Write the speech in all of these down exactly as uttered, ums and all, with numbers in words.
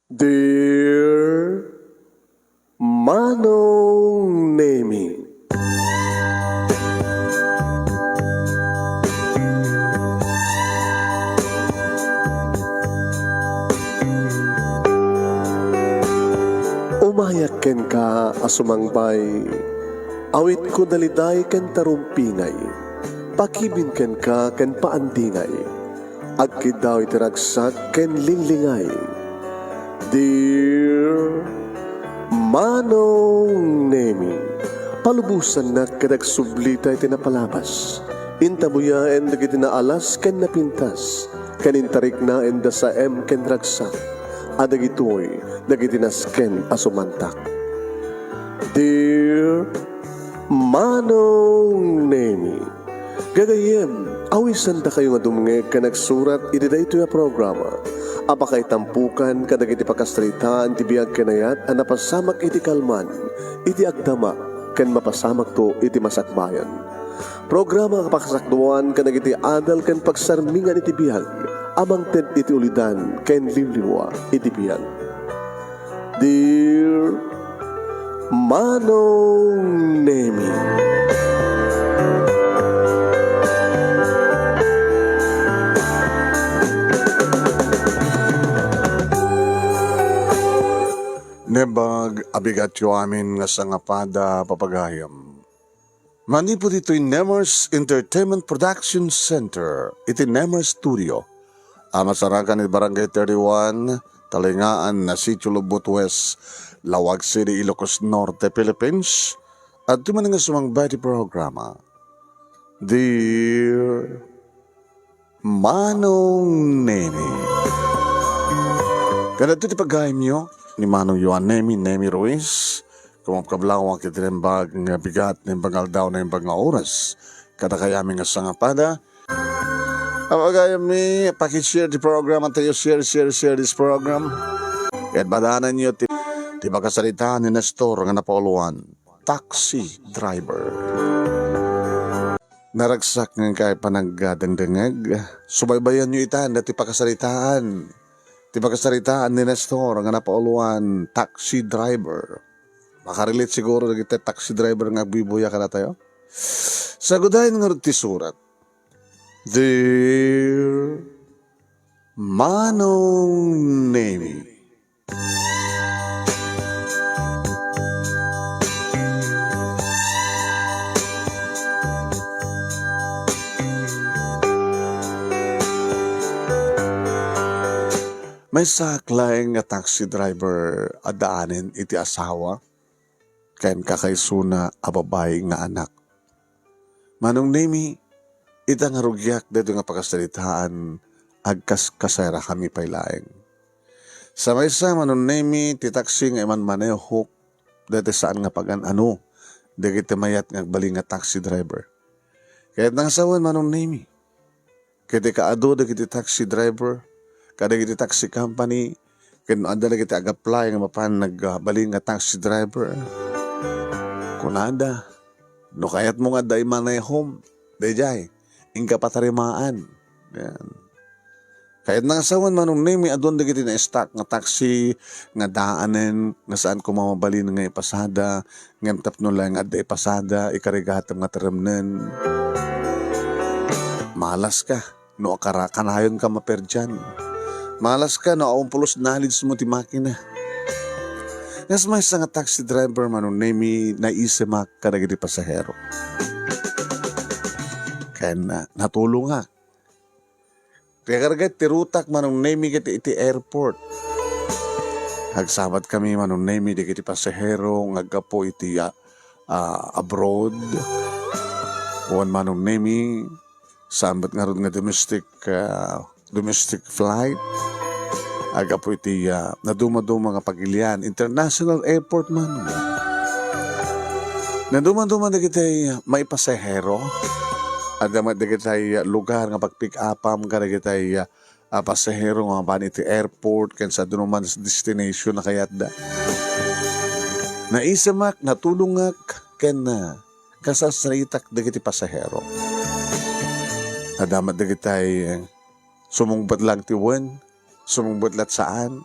Dear Manong Nemi. Umayak kenka a sumangbay, awitko daliday ken tarumpingay, pakibin kenka ken paandingay. Agkiddaw iti ragsak ken linglingay. Dear Manong Nemi, palubosannak ket agsublita iti napalabas. Intabuyaen dagiti naalas ken napintas, ken intariknaenda saem ken ragsak, a dagitoy dagiti nasken a sumantak. Dear Manong Nemi, gagayyem, awisandakayo nga dumngeg ken agsurat iti daytoy a programa a pakaitampokan kadagiti pakasaritaan ti biag ken ayat a napasamak iti kalman, iti agdama, ken mapasamakto iti masakbayan. Programa a pakasakduan kadagiti adal ken pagsarmingan iti biag a mangted iti ulidan ken limlimua iti biag. Dear Manong Nemi. Naimbag a bigatyo amin nga sangapada, papagayam. Manipud ditoy Nemers Entertainment Production Center iti Nemers Studio a masarakan iti Barangay thirty-one, Talingaan, Sitio Lubot West, Laoag City, Ilocos Norte, Philippines, adda manen nga sumangbay ti programa. Dear Manong Nemi. Kadagitoy ti pagayamyo ni Manong Yohan Nemi, Nemi Ruiz. Kumakablaw iti naimbag nga bigat, naimbag nga aldaw, naimbag nga oras. Kadakayo amin nga sangapada. Pagayammi, paki-share the program, tayo share, share, share this program. Ket badananyo ti, ti pakasaritaan ni Nestor nga napauluan. Taxi driver. Naragsak nga kay panagdengdengeg. Subaybayanyo itan dati pakasaritaan. Ti pakasaritaan ni Nestor nga napauluan, taxi driver. Makarelate siguro dagiti taxi driver nga agbuy-buya kadatayo. Sagudayen ngarud ti surat. Dear Manong Nemi. Maysaak laeng nga taxi driver a daanen iti asawa ken kakaisuna a babai nga anak. Manong Nemi, ita nga rugiak daytoy nga pakasaritaan, agkaskasayrakami pay laeng. Sa maysa, Manong Nemi, ti taksi nga imanmanehok, daytoy saan nga pagan-ano dagiti mayat nga agbalin nga taxi driver. Kayatna nga sawen, Manong Nemi, ket ikaadu dagiti taxi driver kadagiti taxi company, ken no adda dagiti ag-apply nga mapan nagbalin nga taxi driver, kunada, "No kayatmo nga adda imanehom, daydiay, inka patarimaan." Yan. Kayatna nga sawen, Manong Nemi, adun dagiti na-stock nga taxi nga daanen nga saan koma mabalin nga ipasada, ngem tapno laeng adda ipasada, ikarigatam nga taremnen. Malas ka no akara-, kanayon ka maperdian. Malas ka no awan pulos knowledge mo ti makina. Kas maysa nga taxi driver, Manong Nemi, naisimak kadagiti pasahero. Ken, ah, natulongak. Kakarga ti rutak, Manong Nemi, ket iti airport. Agsabatkami, Manong Nemi, dagiti pasahero nga aggapu iti, ah, ah, abroad. Wen, Manong Nemi, saan met ngarud nga domestic, ah, domestic flight. Aggapu iti, ah, nadumaduma nga pagilian, international airport man. Nadumaduma dagiti maipasahero. Adda met dagiti lugar nga pagpick-upam kadagiti, ah, pasahero nga mapan iti airport ken sadinoman destination a kayatda. Naisimak, natulongak, ken, ah, kasasaritak dagiti pasahero. Adda met dagiti sumungbat lang ti wen, sumungbat la't saan.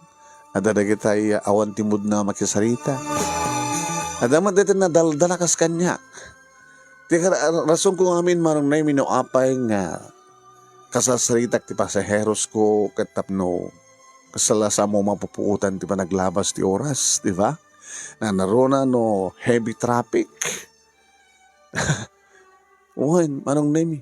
Adda dagiti awan ti mood na makisarita. Adda met dagiti nadaldal a kas kaniak. Ti kar-, rasonko ngamin, Manong Nemi, no apay nga kasasaritak ti pasaherosko ket tapno kasla sa ammo mapupuotan ti panaglabas ti oras, di ba? Nanaruna no heavy traffic. Wen, Manong Nemi.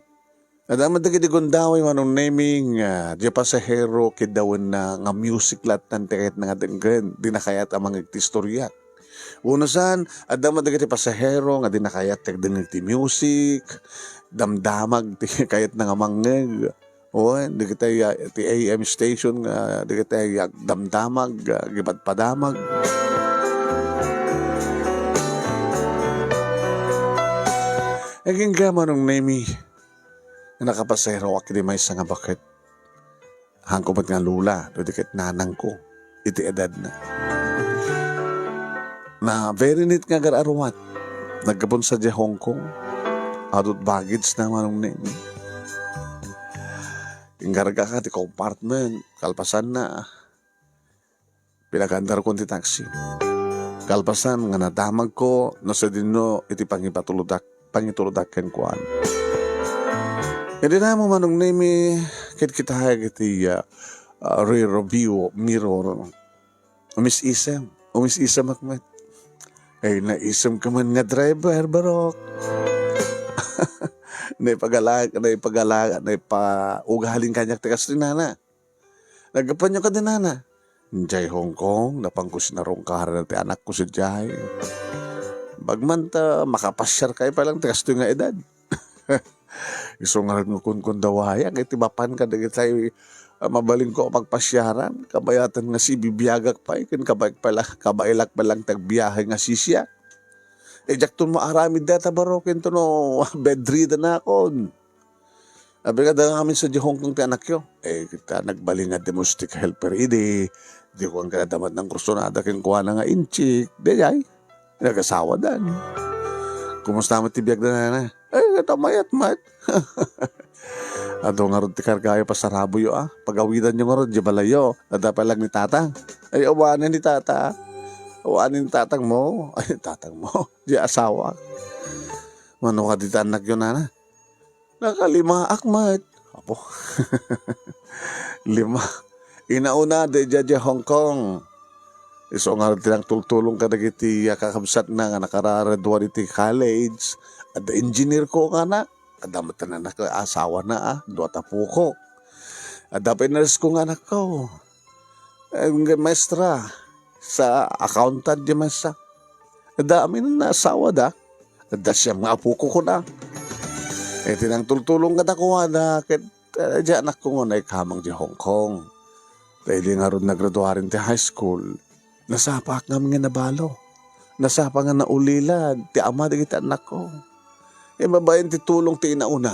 Adda met dagiti gundaway, Manong Nemi, nga diay pasahero kiddawenna nga music lattan ti kayatna nga denggen, dina kayat a mangeg ti istoriak. Wenno saan, adda met dagiti pasahero nga dina kayat ti agdengngeg ti music, damdamag ti kayatna nga mangngeg. Wen, dagiti, ah, ti A M station nga dagiti agdamdamag, ah, agpadpadamag. Agingga, Manong Nemi, nga nakapasaheroak iti maysa nga baket. Haanko met nga lola, no di ket nanangko, iti edadna. Na very neat nga agar-aruat. Naggapunsa diay Hong Kong. Out of baggage na, Manong Nemi. Ingargaka ti compartment, kalpasanna, pinagandarkon ti taxi. Kalpasan nga nadamagko no sadino iti pangipatulodak, pangitulodak kenkuana. Idi namo, Manong Nemi, kitkitaek iti, ah, ah, rear view mirror. Umis-isem. Umis-isemak met. Ay, naisemka man nga driver, barok. Naipagala-, naipagala-, naipaugaling kaniak ti kastoy, nana. Naggapuanyo kadi, nana? Diay Hong Kong, napanko sinarungkaran ti anakko sadiay. Bagman ta makapasiarkayo pay lang ti kastoy nga edad. Isu ngarud nga kunkundawayak iti mapan kadagitay, ah, mabalinko a pagpasiaran, kabayatan nga sibibiagak pay, ken kabaelak pay la-, kabaelak pay lang ti agbiahe nga sisiak. Eh, diakton maaramid dayta, barok, intono bedridden akon. Abi nga adda ngamin sadiay Hong Kong ti anakyo. Eh, kita nagbalin nga domestic helper idi. Di ko nga adda met nang kursunada kenkuana nga inchik. Daydiay. Nagasawadan. Kumusta met ti biagda, nana? Ay, ket mayat met. Adu ngarud ti kargayo, pasaraboyo, a. Pagawidanyo ngarud diay balayyo. Adda pay lang ni tatang. Ay, awanen ni tata. Awanen ni tatangmo. Ay, tatangmo. Diay asawa. Mano kadi ti annakyo, nana? Nakalimaak met. Apo. Lima. Inauna, daydiay Hong Kong. Isu ngarud ti nangtultulong kadagiti, ah, kakabsatna nga nakararadua iti college. Adda engineer ko nga anak. Adda met ti anak, asawana, ah. Dua ta apok. Adda pay nurse ko nga anakko. Eh, maestra, sa accountant diay maysa. Adda amin nga asawada. Adda siam nga apok kuna. Iti nangtultulong kadakuada ket, eh, diay anakko nga naikamang diay Hong Kong. Ta idi ngarud nagraduaren ti high school, nasapaak ngamin nga nabalo. Nasapa nga naulilad ti ama dagiti annakko. Ibabain ti tulong ti inauna.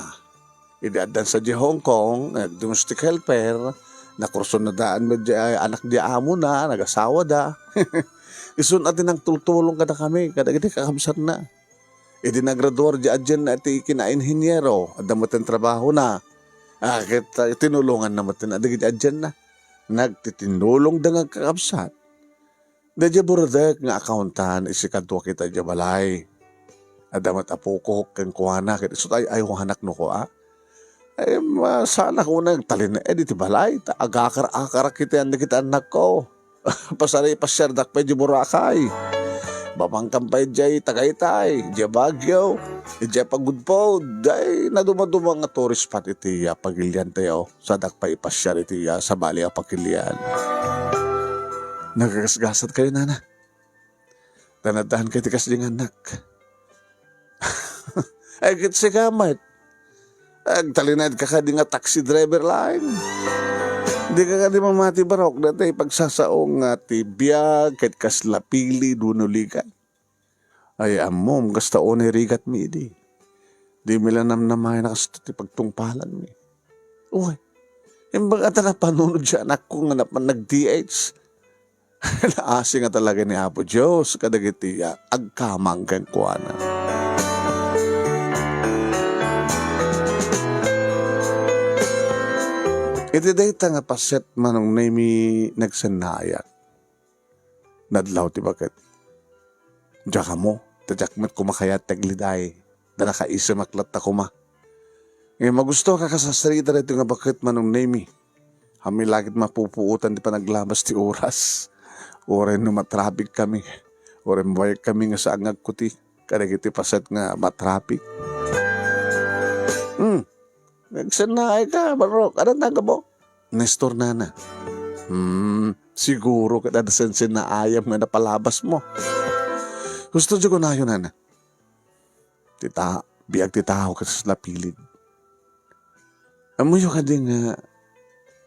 Idi addan sadiay Hong Kong, nag-domestic helper, nakursunadaan met diay anak diay amona, nagasawada. Isun a ti nangtultulong kadakami, kadagiti kakabsatna. Idi nagraduar diay adianna ti kinainhiniero, adda met ti trabahona. Ah, ket, ah, tinulonganna met ti dagiti adianna. Nagtitinulongda nga kakabsat. Daydiay burutek nga accountant, isu kadua kita idiay balay. Adda met apok kenkuana, ket isu ti ay-ayawanak no ko, a. Ay, ma-, saanak unay agtalinaed iti balay, ta agakar-akarak iti an-, dagiti annakko. Pasari-, pasiardak pay idiay Boracay. Mamangkam pay idiay Tagaytay, idiay Baguio, idiay Pagudpod. Ay, nadumaduma nga tourist spot iti, ah, pagiliantayo. Saanak pay ipasiar iti, ah, sabali a pakilian. Nagagasgasat kayo, nana. Tanadtaan kayo ti kasdi nga annak. Ay, ket sika met. Agtalinaed ka kadi nga taxi driver laeng. Di ka kadi mamati, barok, dayta pagsasao nga ti biag ket kasla pili wenno ligat. Ay, ammom, kasta unay rigatmi idi. Dimi la namnamayan a kasto ti pagtungpalanmi. Uy, imbag a ta napanunod ti anakko nga napan nag-D H. Naasi nga talaga ni Apo Dios kadagiti, ah, agkamang kenkuana. Iti dayta nga paset, Manong Nemi, nagsennayak. Nadlaw ti baket. Diak ammo, ta diak met koma kayat ti agliday, da nakaisimak latta koma. Ngem magusto a kasasarita daytoy nga baket, Manong Nemi. Amin la ket mapupuotan ti panaglabas ti oras. Uray no matraffic kami, uray mabayag kami nga saan nga agkuti kadagiti paset nga matraffic. Hmm. Nagsennaay ka, Barok. Adda nagabo? Nestor, nana. Hmm, siguro ket adda sensennaayam nga napalabasmo. Husto diay kunayo, nana. Ti ta-, biag ti tao ket sasla pilid. Ammoyo kadi nga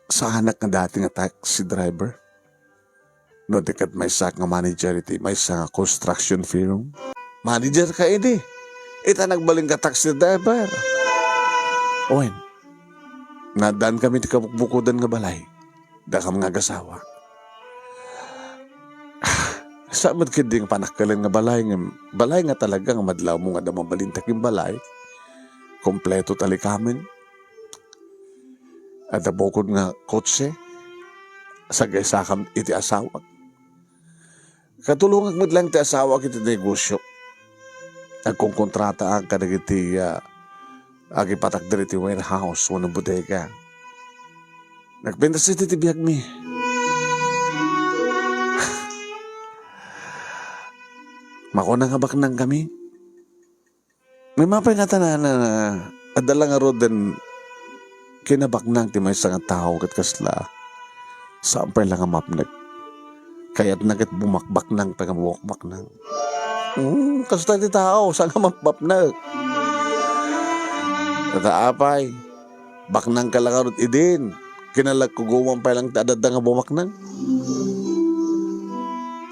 saanak nga dati nga taxi driver? No di ket maysaak nga manager iti maysa nga construction firm? Manager ka idi. Ita nagbalin ka taxi driver. Wen, naaddan kami ti kabukbukodan nga balay. Dakam nga agasawa. Saan met ketdi nga panakkelen nga balay, nga balay nga talaga nga madlawmo nga adda mabalinta ken balay. Kompleto ti likamen. Adda bukod nga kotse. Sagaysakam iti asawak. Katulongak met laeng ti asawak iti negosyo. Agkonkontrataak kadagiti, ah, agipatakder iti warehouse wenno bodega. Nagpintas iti ti biagmi. Makuna nga baknang kami. Ngem apay ngata, nana, adda la ngaruden kinabaknang ti maysa nga tao ket kasla saan pay la nga mapnek. Kayatna ket bumakbaknang pay nga bumakbaknang. Hmm, kasta ti tao, saan nga mapmapnek. Ket apay, baknang ka la ngarud idin, kinalagkugoman pay lang ti adda nga bumaknang.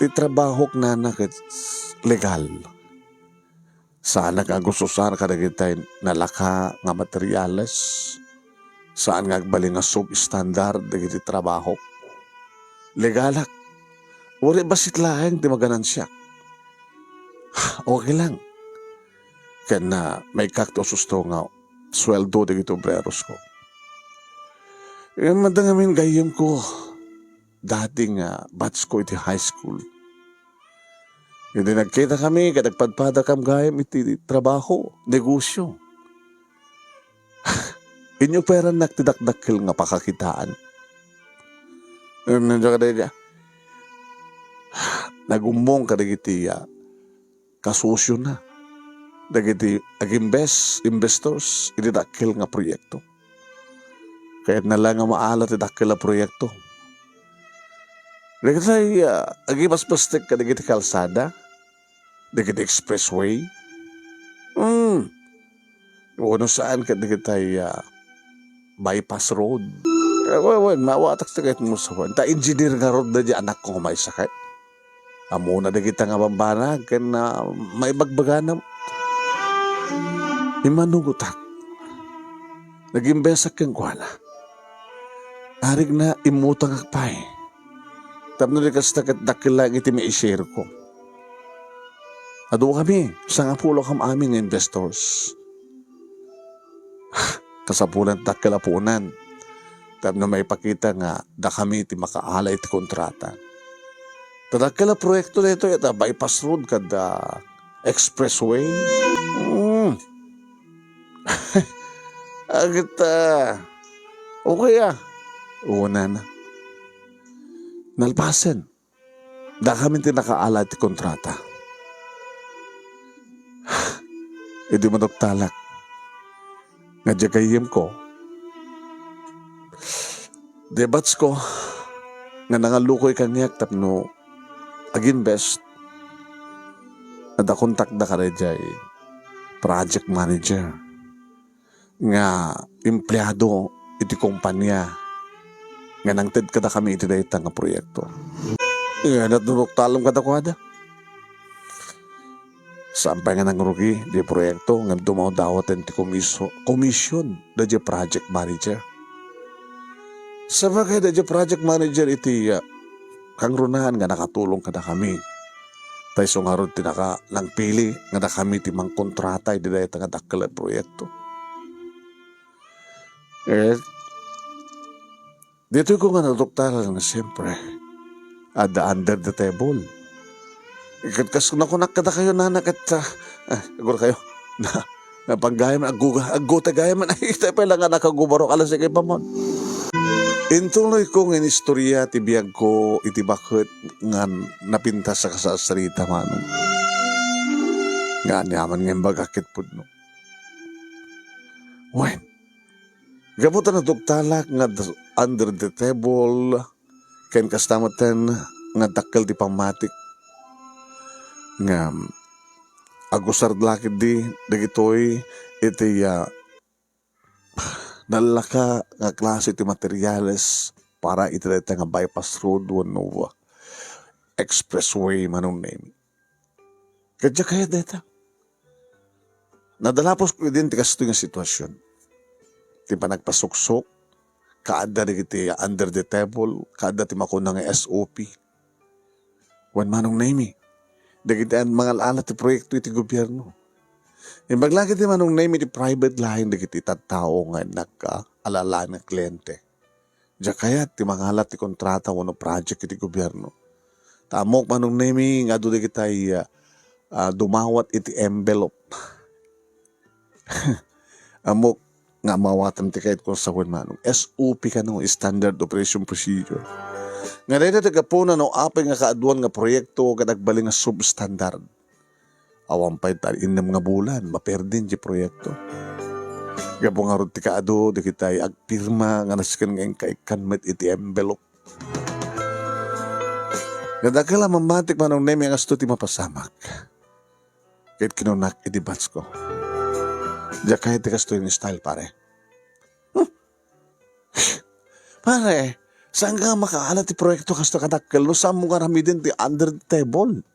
Ti trabahok, nana, ket legal. Saanak nga agususar kadagiti nalaka nga materiales. Saan nga agbalin nga substandard dagiti trabahok. Legalak. Uray bassit laeng ti maganansiak. Okay lang. Ken, ah, maikak ti ususto nga sueldo dagiti obrerosko. Ngem adda ngamin gayyemko. Dati nga batchko iti high school. Idi nagkitakami ket agpadpadakam gayam iti trabaho, negosyo. Inyoperannak ti dakdakkel nga pakakitaan. Ngem, nagumbong kadagiti, ah, kasosiona dagiti agimbes-, investors iti dakkel nga proyekto. Kayatna la nga maala ti dakkel a proyekto. Dagiti, ah, agibasbastek kadagiti kalsada, dagiti expressway. Hmm. Wenno saan ket dagiti, ah, bypass road. Eh, wen, wen, maawatak ti kayatmo sa wen. Ta engineer ngarud daydi anakko nga maysa kay. Ammona dagita nga bambanag ken, ah, maibagbagana. Immanugotak. Nagimbesak kenkuana. Arigna, immutangak pay. Tapno di kasta ket dakkel laeng iti maisirko. Adu kami, sangapulo kam amin nga investors. Kasapulan dakkel a puonan. Tapno maipakita nga dakami ti makaala iti kontrata. Ta dakkel a proyekto daytoy, ta bypass road kada expressway. Mm. Agit, ah, okay, ah. Una na. Nalpasen. Dakami ti nakaala ti kontrata. Idi maduktalak nga diay gayyemko, diay batchko nga nangallukoy kaniak tapno aginbest, nadakontakda kadaydiay project manager nga empleado iti kompania nga nangted kadakami iti dayta nga proyekto. Ngem naduruktalem kadakuada. Saan pay nga nangrugi diay proyekto ngem dumawdawaten ti komiso-, komisyon daydiay project manager. Sabagay, daydiay project manager iti, ah, kangrunaan nga nakatulong kadakami. Ta isu ngarud ti naka-, nangpili nga dakami ti mangkontrata iti dayta nga dakkel a proyekto. Eh, ditoy ko nga naduktalan nga siyempre, adda under the table. Ket kas nakunak kadakayo, nana, ket, ah, ah, agurakayo. Na, napanggayam, agguga, agguta gayam, ay, itay pay la nga nakagubarok, alas sige pa mon. Intuloy ko nga inistorya ti biagko iti baket nga napintas a kasarsarita, Manong. Nga aniaman nga imbagak ket pudno. Wen, gapu ta naduktalak nga d-, under the table, ken kasta metten nga dakkel ti pammatik nga agusar la ketdi dagitoy iti, ah, nallaka nga klase ti materials para iti dayta nga bypass road wenno expressway, Manong Nemi. Ket diak kayat dayta. Nadalapos ko idin ti kastoy nga situasion. Ti panagpasuksok, kaadda dagiti under the table, kaadda ti makuna nga S O P. Wen, Manong Nemi, dagiti an-, mangal-ala ti proyekto iti gobierno. Imbag la ket ti Manong Nemi ti private line dagiti tattao nga innak, ah, ala-ala nga kliente. Diak kayat ti mangala ti kontrata wenno project iti gobierno. Ta ammok, Manong Nemi, nga adu dagitay, ah, ah, dumawat iti envelope. Ammok nga maawatam ti kayatko a sawen, Manong. S O P kano, Standard Operation Procedure. Nga dayta ti gapuna no apay nga kaaduan nga proyekto ket agbalin nga substandard. Awan pay ta innem nga bulan, maperdin ti proyekto. Gapu ngarud ti kaadu, dagitay agpirma nga nasken nga inkaikkan met iti envelope. Nga dakkel a mammatik, Manong Nemi, nga kastoy ti mapasamak. Ket kinunak iti batsko, "Diak kayat ti kastoy nga style, pare." Hmm. Pare, saan ka makaala ti proyekto kastoy kadakkel no saanmo nga aramiden ti under the table?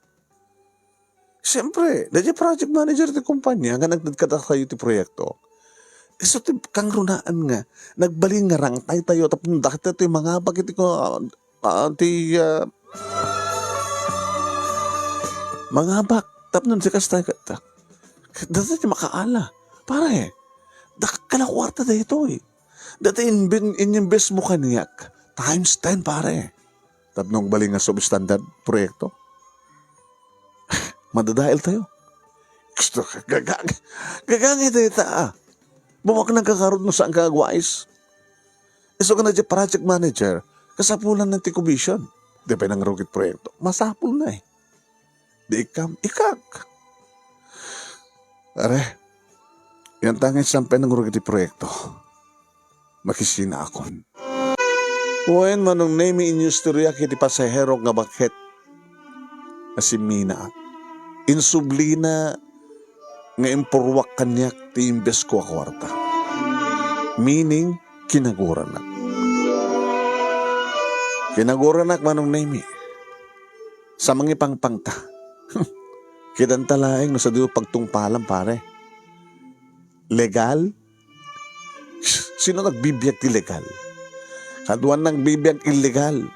Siyempre, daydiay project manager ti kumpanya nga nagted kadakayo ti proyekto. Isu ti kangrunaan nga nagbalin nga rangtaytayo tapno daktoy mangabak iti ko-, ah, ti, ah, mangabak tapno di kasta ket, ket dayta ti makaala. Pare, dakkel a kuarta daytoy. Dayta inbin-, inyembesmo kaniak, times ten, pare. Tapno agbalin nga substandard proyekto. Madadael tayo. Gusto ka, gaga-, gagangay dayta, ah. Bumaknang ka ngarud no saan ka agwais. Isu nga daydiay project manager, kasapulan na ti commission. Di pay nangrugi ti proyekto. Masapul na eh. Di ikam, ikak. Are, yan tangis sampay nangrugi ti proyekto. Makisinaakon. Wen, Manong Nemi, inyustoriak iti pasaherok nga baket a simminaak. Insublina nga impurruak kaniak ti imbesko a kuarta. Meaning, kinaguranak. Kinaguranak, Manong Nemi. Sa mangipangpangta. Kitanta laeng no sadino pagtungpalan, pare. Legal? Sino nagbibiag ti legal? Kaduan nagbibiag illegal.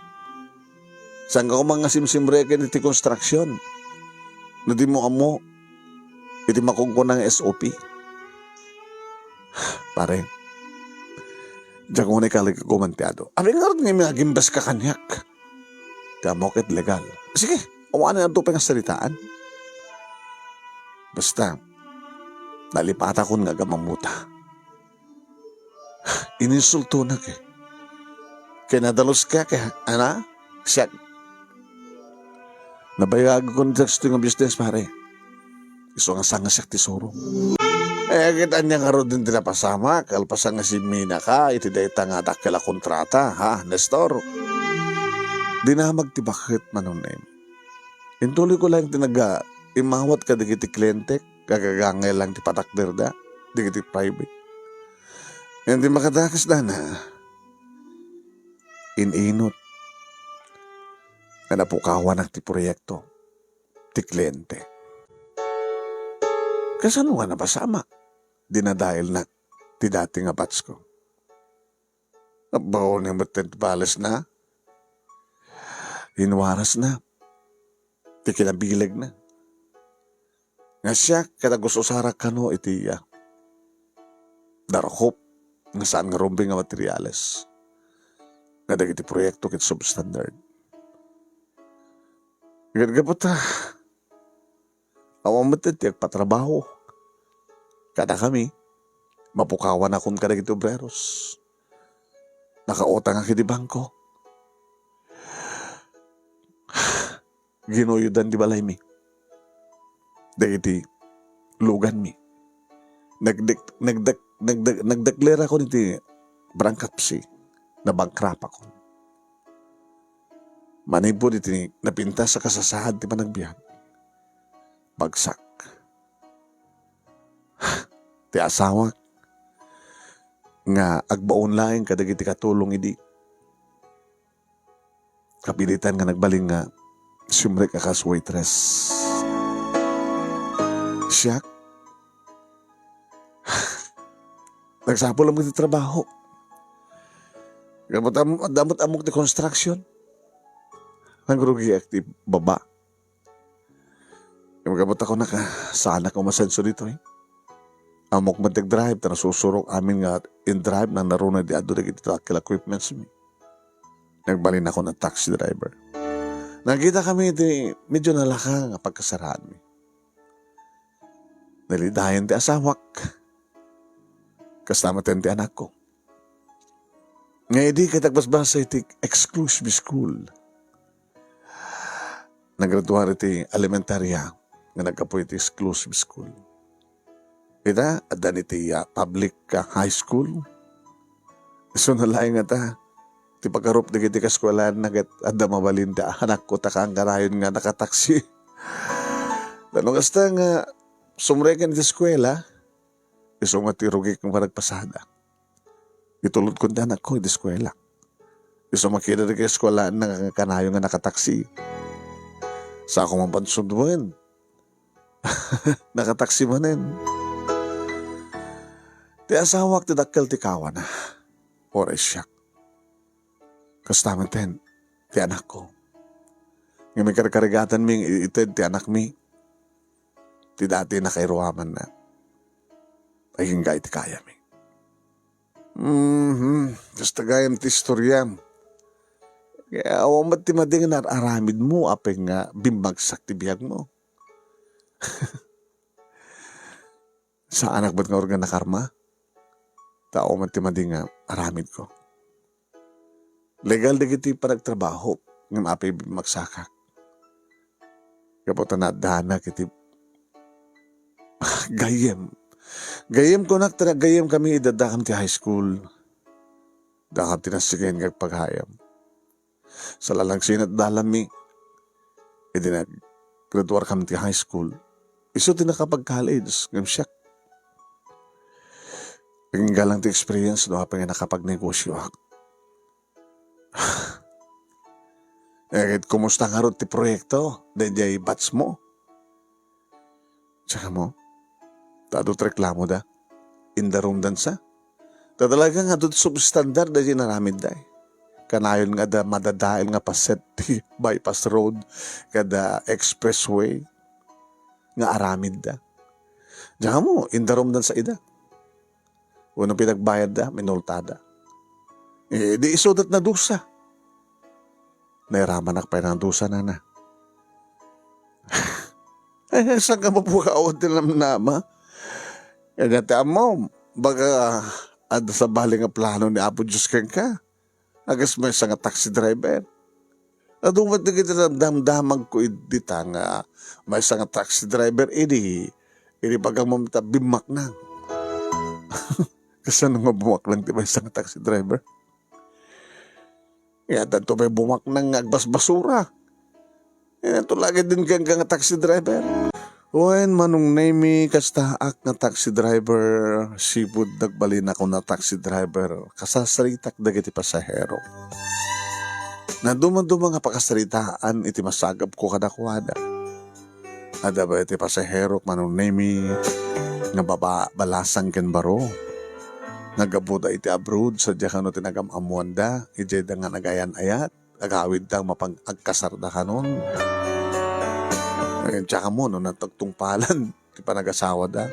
Saan ka koma nga simsimreken iti konstruksyon? No di mo ammo iti makunkuna nga S O P. Pare, diak unay kalag-, komantiado. Abi ngarud nga agimbes ka kaniak. Ti ammo ket legal. Sige, awanen adto pay nga saritaan. Basta, nalipatakon nga agamamuta. Ininsultonak eh. Ket nadalus ka, ket, ana? Siak. Nabayagko ni Tex ti nga business, pare. Isu nga sangasiak ti surong. Eh, ket ania ngarud ti napasamak, kalpasan nga simminaka iti dayta nga dakkel a kontrata, ha, Nestor? Dinamag ti baket, Manong Nemi. Intuloy ko laeng ti naga-, immawat kadagiti klientek, gagagangay laeng ti patakderda, dagiti private. Ngem ti makadakesdana, in-inut nga napukawanak ti proyekto ti kliente. Kasano nga napasamak? Dinadaelnak ti dati nga batsko. Abaw ni met ti balesna, inwarasna, ti kinabilegna. Nga siak ket agus-usarak kano iti, ah, darukop nga saan nga rumbeng nga materiales nga dagiti proyekto ket substandard. Ket gapu ta Awan met ti agpatrabaho. Kadakami, mapukawanakon kadagiti obreros. Nakautangak iti bangko. Ginuyodan ti balaymi dagiti luganmi. Nagdek-, nagdek-, nagdek-, nagdeklerakon iti bankruptcy. Nabankrapakon. Manipud iti napintas a kasasaad ti panagbiag, bagsak ti asawak nga agbaon laeng kadagiti katulong idi. Kapilitan nga nagbalin nga simrek a kas waitress. Siak, nagsapul met ti trabaho. Gamut am-, damot amok ti construction. Nagrugiak ti baba. Imbagabot ako naka, saanak umasenso ditoy. Ammok met ti drive, ta nasusurok amin nga in-drive, nanaruna di adu dagiti dakkel equipments mi. Nagbalinakon a taxi driver. Nagkita kami iti medyo nalaka nga pagkasaraan mi. Nalidayan ti asawak. Kasta met ti anakko. Nga idi ket agbasbasa iti exclusive school. Naggraduar iti elementarya nga naggapu iti exclusive school. Ita, addan iti, ah, public, ah, high school. Isu na laeng ngata, ti pagarup dagiti kaskuelaanna ket adda mabalin ti anakko ta kangkanayon nga nakataksi. Tano kasta nga sumreken iti eskuela, isu nga ti rugik nga panagpasada. Itulodkon ti anakko iti eskuela. Isu makita dagiti eskuelaanna nga kanayon nga nakataksi. Sako man pansudwen. Nakataksi manen. Ti asawak ti dakkel ti kawana. Uray siak. Kasta met ti anakko. Ngem ikarkarigatanmi nga ited ti anakmi ti dati nakairuamanna. Agingga iti kayami. Mhm. Kasta gayam ti istoriam. Kaya awan met ti madi nga nar-aramidmo, apay nga bimmagsak ti biagmo. Saanak met nga organ nakarma. Ta awan met ti madi nga aramidko. Legal dagiti panagtrabaho, ngem apay bimmagsakak. Gapu ta naaddanak iti gayyem. Gayyem kunak, ta gayyem kami idi addakam ti high school. Dakam ti nasigen nga agpagayam. Sa lalagsinat dalanmi, idi naggraduar kami ti high school, isu ti nakapag-college, ngem siak. Agingga lang ti experience no apay nga nakapagnegosioak. Eh, ket kumusta ngarud ti proyekto daydiay batch mo? Tsaka mo, ta adu ti reklamoda. Indarumdan sa. Ta talaga nga adu ti substandard daydiay inaramidda, eh. Kanayon nga adda madadael nga paset ti bypass road kada expressway nga aramidda. Diyan mo, indarumdan sa ida. Wenno pinagbayadda, minultada. Eh, di isudat na dusa. Nairamanak pay nga dusa, nana. Eh, saan ka mapukawan ti namnama? Kanya ti ammo, baga adda sabali nga plano ni Apo Diyos kenka. Agas maysa nga taxi driver. Adu met dagiti damdamagko idi ta nga maysa nga taxi driver idi, idi baga mamita bimmaknang. Kasano nga bumaknang ti maysa nga taxi driver? Kaya tanto pay bumaknang nga agbasbasura. Kaya tulagid din gangga nga taxi driver. Wen, Manong Nemy, kastaak nga taxi driver, sipud nagbalinakon a taxi driver, kasasaritak dagiti pasahero. Nadumaduma nga pakasaritaan iti masagapko kadakuada. Adda pay ti pasaherok, Manong Nemy, nga baba-, balasang ken baro. Naggapuda iti abroad, sadja kano ti nagam-ammoanda, idiayda nga nagayan-ayat. Agawidda mapag-, agkasarda kanon. Ay, tsaka mo, no, natagtungpalan ti panagasawada.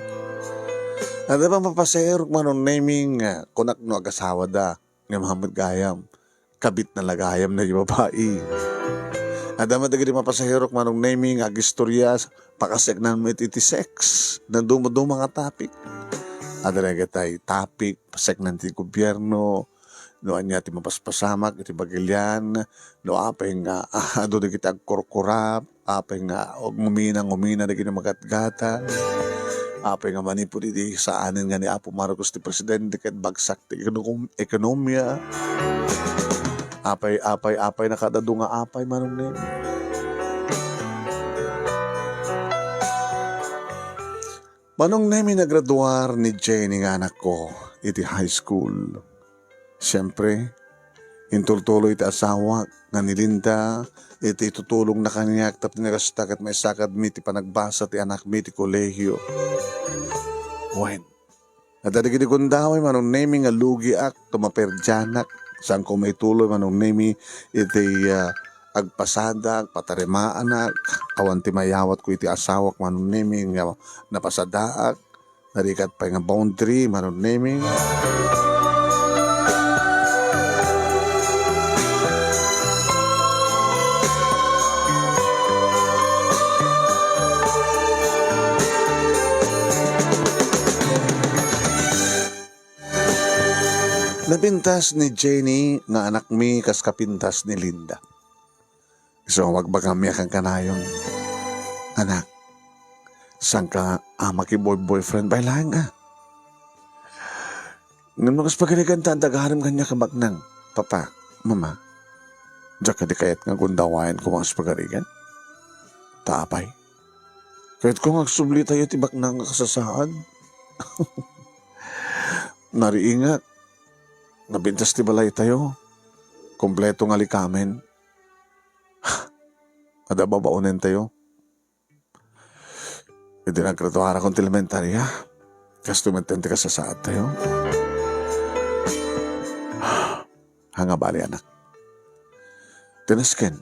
Adda pay papasaherok, Manong Nemy, nga kunak no agasawada, nga Muhammad gayam, kabit na la gayam na di babai. Adda met dagiti mapasahirok, Manong Nemi, nga agistorya, pakasneknan met iti sex. Naduma-duma nga topic. Adda dagiti topic, pasneknan ti gobierno, no ania ti mapaspasamak iti bagilian, no apay nga, ah, adu dagiti agkurkurap, apay nga ngumina, ngumina dagiti magatgatang, apay nga manipud iti saanen nga ni Apo Marcos ti presidente ket bagsak ti ekonom-, ekonomiya. Apay, apay, apay, nakadadu nga apay, Manong Nemi. Manong Nemi, nagraduar ni Jenny nga anakko iti high school. Siempre, intultuloy ti asawak nga ni Linda iti itutulongna kaniak tapno kasta ket maisakadmi ti panagbasa ti anakmi ti kolehiyo. Wen, adda dagiti gundaway, Manong Nemi, nga lugiak, tumaperdianak. Saanko maituloy, Manong Nemi, iti, ah, agpasadak, patarimaanak, awan ti mayawatko iti asawak, Manong Nemi, nga napasadaak. Narigat pay nga boundary, Manong Nemi. Napintas ni Jenny nga anakmi kas kapintas ni Linda. Isu nga bagbagami a kankanayon. Anak, saanka a makiboy-boyfriend pay laeng a? Ngem no kas pagarigan ta adda gayam kaniak a baknang, Papa, Mama, diak kadi kayat nga gundawayan koma kas pagarigan? Ta apay? Kayatko nga agsublitayo ti baknang a kasasaad. Nariingak, napintas ti balaytayo. Kompleto nga likamen. Adda babaonentayo. Idi naggraduarakon ti elementaria, kastoy met ti kasasaadtayo. Haan nga bali, anak. Ti nasken,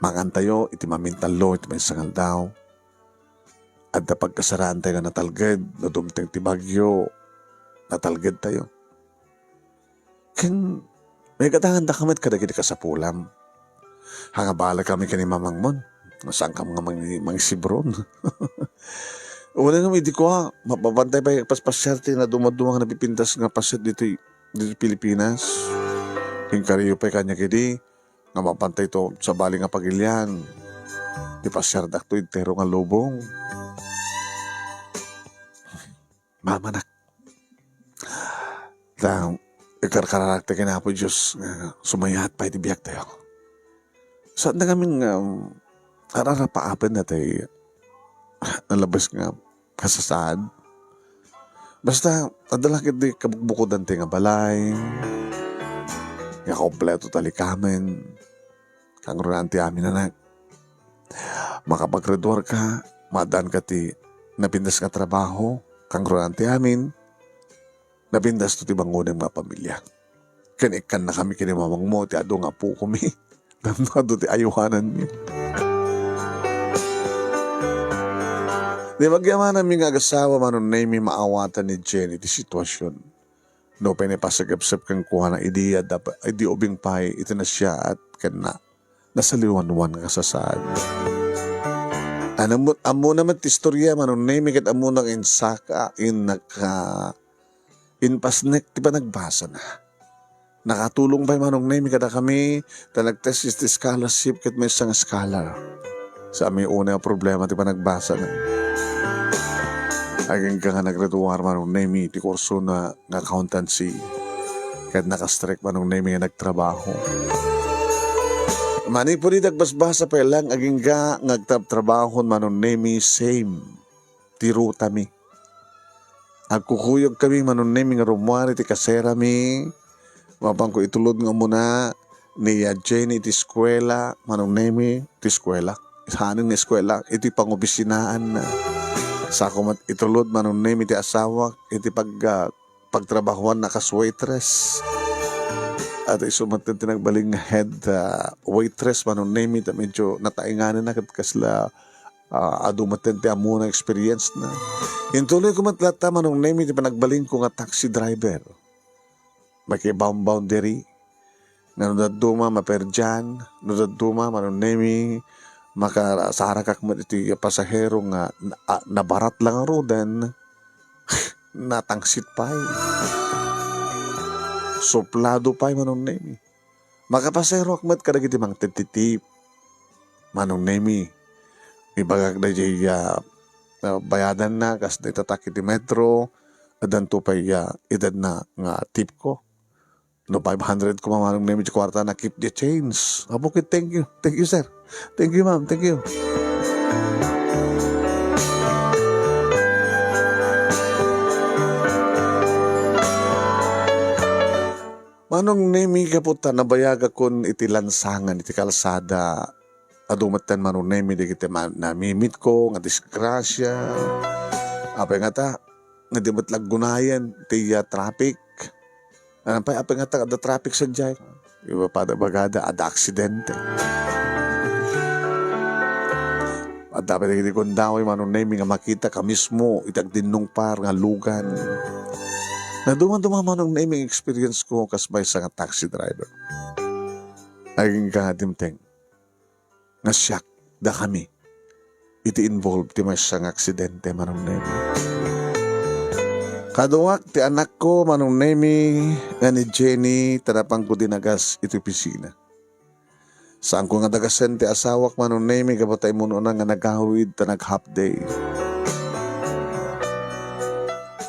mangantayo iti mamintallo iti maysa nga aldaw. Adda pagkasaraantayo nga natalged no dumteng ti bagyo, natalgedtayo. Ken maigadangandaka met kadagiti kasapulam. Haan nga balikami ken ni mamangmon. Saankam nga mangi-, mangisibron. Wen, ngem idi kua, mapapantay pay paspasiar ti nadumaduma nga napipintas nga paset ditoy, ditoy Pilipinas. Inkariyo pay kaniak idi, nga mapantay to sabali nga pagilian. Ipasiardak to entero nga lubong. Mamanak. Ta, ikarkararak ti ken Apo Dios nga sumayaat pay ti biagtayo. Saanda ngamin nga, um, ararapaapen na tay nalabes nga kasasaad. Basta, adda la ket ti kabukbukodan ti nga balay, nga kompleto ta likamen, kangrunaan ti amin, anak. Makapaggraduarka, maaddaanka ti napintas nga trabaho, kangrunaan ti amin, napintas to ti bangonem nga pamilia. Ken ikkannakami ken ni mamangmo ti adu nga apokomi. Tapno adu ti ayuananmi. Di bagyamananmi nga agasawa, Manong Nemi, maawatan ni Jenny ti situasion. No pay naipasagepsep kenkuana idi adda pa, idi ubing pay iti nasiaat ken na, nasaliwanwan nga sasaad. Ano mo, ammona met ti istorya, Manong Nemi, ket ammona nga insaka, innaka, impasnek ti panagbasana. Nakatulong pay, Manong Nemi, kadakami, ta nagtest iti scholarship ket maysa nga scholar. Sa amin unay a problema ti panagbasana. Agingga nga naggraduar, Manong Nemi, ti kursona nga accountancy. Ket nakastrek, Manong Nemi, nga nagtrabaho. Manipud idi agbasbasa pay lang, agingga nga agtrabtrabahon, Manong Nemi, same ti rutami. Agkukuyogkami, Manong Nemi, nga rummuar iti kaserami. Mapanko itulod nga umuna ni, ah, Jenny iti eskuela, Manong Nemi, iti eskuela. Saanen nga eskuela, iti pangopisinaanna. Sako met itulod, Manong Nemi, ti asawak iti pag-, ah, pagtrabahoanna kas waitress. At isu met ti nagbalin nga head, ah, waitress, Manong Nemi, ta medyo nataengananna ket kasla, ah, adu met ti ammona experience-na. Intuloyko met latta, Manong Nemi, ti panagbalinko nga taxi driver. Makibound-boundary. Nga no dadduma, maperdian. No dadduma, Manong Nemi, makasarakak met iti pasahero nga na-, a-, nabarat la ngaruden, natangsit pay. Suplado pay, Manong Nemi. Makapasaheroak met kadagiti mangted ti tip, Manong Nemi. Ibagak daydiay, ah, ah, bayadanna kas itatak iti metro, addanto pay, ah, itedna nga tipko. No five hundred koma, Manong Nemi, ti kuartana, keep the change. Apo ket, thank you. Thank you, sir. Thank you, ma'am. Thank you. Manong Nemi, gapu ta nabayagakon iti lansangan iti kalsada, adu metten, Manong Nemi, dagiti ma-, namimitko nga disgrasia. Apay ngata, nga di met la aggunayen ti, ah, traffic. Apay, apay ngata adda traffic sadiay? Ibagbagada, adda aksidente. Adda pay dagiti gundaway, Manong Nemi, nga makitaka mismo iti agdinnungpar nga lugan. Nadumaduma, Manong Nemi, nga experience ko kas maysa nga taxi driver. Agingga nga dimteng nga siak, dakami, iti involved ti maysa nga aksidente, Manong Nemi. Kaduak ti anakko, Manong Nemi, nga ni Jenny, ta napanko dinagas iti opisina. Saanko nga dagasen ti asawak, Manong Nemi, gapu ta immun-una nga nagawid ta nag-half day.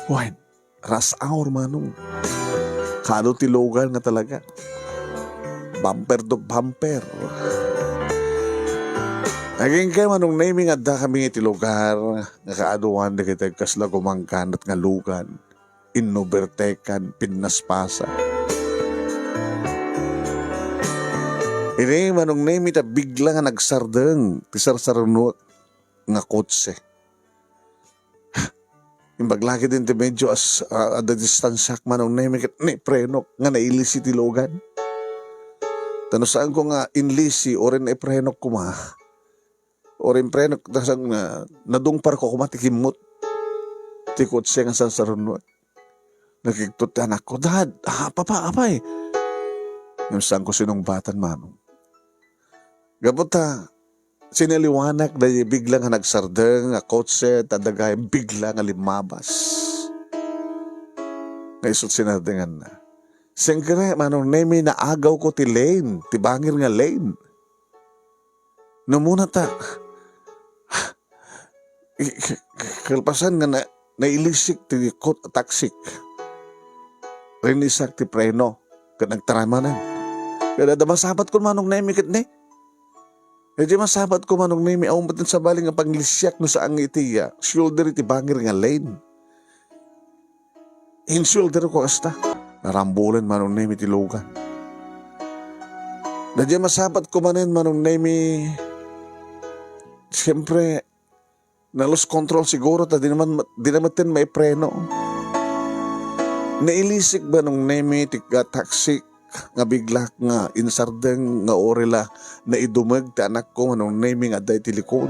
Wen, rush hour, Manong. Kaadu ti lugan nga talaga. Bumper to bumper. Agingga, Manong Nemi, nga addakami iti lugar nga kaaduan dagiti agkasla gumangganat nga lugan. Inobertekan, pinnaspasan. Idi, Manong Nemi, ta bigla nga nagsardeng ti sarsarunoek nga kotse. Imbag la ketdin ti medyo as-, a-, adda distansiak, Manong Nemi, ket naiprenok nga nailisi ti lugan. Ta no saanko nga inlisi, uray naiprenok koma, uray imprenok, ta saan nga nadungparko koma ti kimmut ti kotse nga sarsarunoek. Nakigtot ti anakko, "Dad, ah, papa, apay?" Ngem saanko sinungbatan, Manong. Gapu ta, sinaliwanak daydi bigla nga nagsardeng nga kotse, ta adda gayam bigla nga limmabas. Nga isu't sinardenganna. Singkere, Manong Nemi, naagawko ti lane, ti bangir nga lane. Namuna ta, i-, k-, k-, kalpasan nga na-, nailisik ti kot-, taksik. Rinisak ti preno, ket nagtaramanen. Ket adda masabatkon, Manong Nemi, ket ne? Iti masabatko, Manong Nemi, awan met sabali nga panglisiak no saan nga iti, ah, shoulder iti bangir nga lane. Insulterko kasta. Narambulan, Manong Nemi, ti lugan. Daydiay masabatko manen, Manong Nemi, siyempre, na-lose control siguro ta di naman, di na metten maipreno. Nailisik, Manong Nemi, ti taksik nga biglak nga insardeng nga uray la naidumeg ti anakko, Manong Nemi, nga adda iti likod.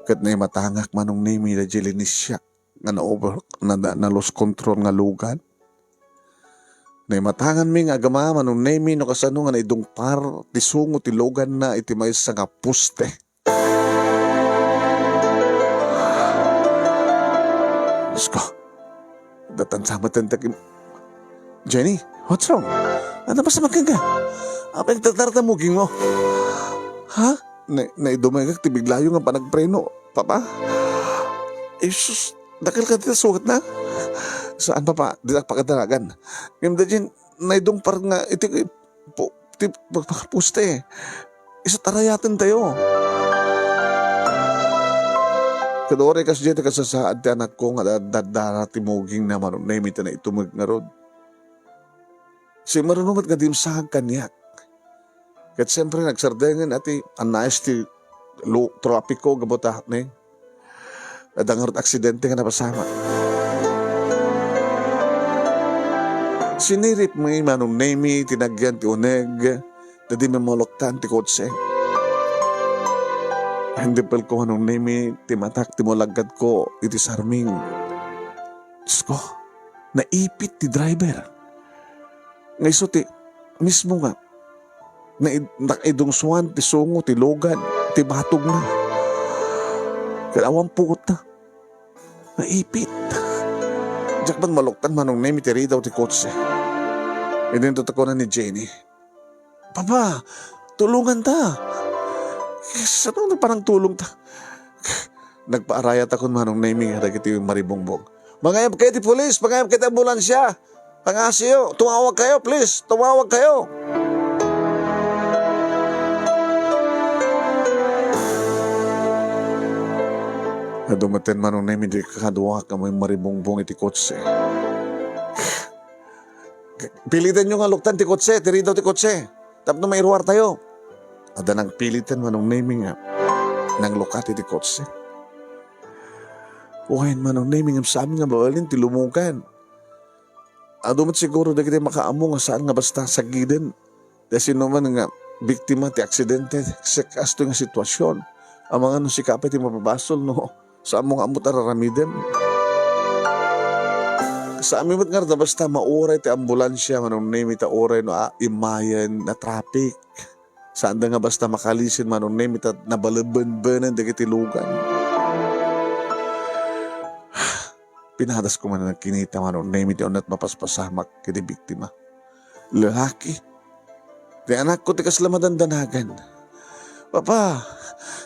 Ket naimatangak, Manong Nemi, daydiay linisiak nga na-over, na, na, na-lose control nga lugan. Naimatanganmi nga agama, Manong Nemi, no kasano nga naidungpar ti sungo ti luganna iti maysa nga poste. Diyos ko, datan sa matan takim-, Jenny, what's wrong? Ano ba sa makin ka? Apa yung tatarata mo, ging mo? Ha? Na, naidumagak ti biglayo nga panagpreno, Papa? Jesus, dakal ka dita sugat na? Saan, Papa? Di na pakadaragan. Ngem da dyan, naidungpar nga iti pu-, ti pu-, pu-, poste. Isu tarayaten tayo. Kadore kas diay ti kasasaad ti anakko nga da-, daddara ti muging na Manong Nemi ta naitumeg ngarud. Simmaruno met nga dimsag kaniak. Ket siyempre, nagserdengen a ti anais ti lo-, trapiko gapu ta ne, adda ngarud aksidente nga napasamak. Siniripmi, Manong Nemi, ti nagyan ti uneg, ta di mamuloktan ti kotse. Hindi pelko, Manong Nemi, ti matak ti mulaggadko iti sarming. Diyos ko, naipit ti driver. Nga isu ti mismo nga, naid-, nakaidungsuan ti sungo, ti lugan, ti batogna. Ket awan pukotna. Naipit. Diak man maluktan, Manong Nemi, ti ridaw ti kotse. Idinto ta kuna ni Jenny, "Papa, tulonganta. Saan ti panangtulongta?" Nagpaarayatakon, Manong Nemi, kadagiti maribungbong. "Mangayab kayo ti pulis, mangayab kayo ti ambulansya. Pangasiyo, tumawag kayo, please, tumawag kayo." Adu met, Manong Nemi, ti kadua nga maribungbong iti kotse. "Pilitanyo nga luktan ti kotse, ti ridaw ti kotse, tapno mairuartayo." Adda nagpiliten, Manong Nemi, nga nanglukat iti kotse. Wen, Manong Nemi, ngem saan nga mabalin ti lumugan. Adu met siguro dagiti makaammo nga saan nga basta sagiden ti siasinoman nga biktima ti aksidente ket kastoy nga sitwasion. Amangan no sika pay ti mapabasol no saanmo nga ammo ti ar-aramidem. Saanmi met ngarud a basta mauray ti ambulansya, Manong Nemi, ta uray no, a, immayen a traffic. Saanda nga basta makalisin, Manong Nemi, ta nabalebenbenen dagiti lugan. Pinadasko man a nagkinita, Manong Nemi, ti unat mapaspasamak iti biktima. Lalaki. Ti anakko ti kasla madandanagan. "Papa,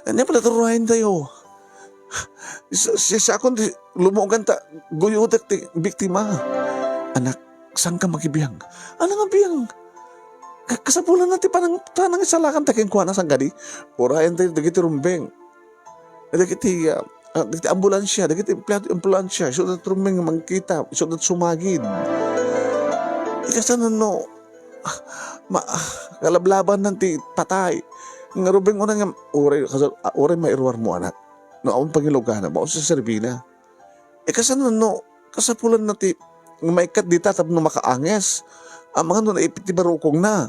ania pay la ti urayentayo? Si-, siasinoakon ti lumugan ta guyudak ti biktima." "Anak, saanka makibiang?" "Ano nga biang? Ka-, kasapulanna ti panang-, panangisalakan ta kenkuana, saan kadi?" Urayentayo dagiti rumbeng. Dagiti, ah, ah, dagiti ambulansya, dagiti empleyado ti ambulansya, isuda ti rumbeng nga mangkita, isuda ti sumagid. Ikasano no, ah, ma-, ah, kalablabanan ti patay. Nga rumbeng unay nga, uray, kasal-, ah, uray mairuarmo, anak. No, awan pangiluganna, baos ti serbina. Ikasano no, kasapulanna ti nga maikkat dita tapno makaanges. Amangan no naipit ti barukongna.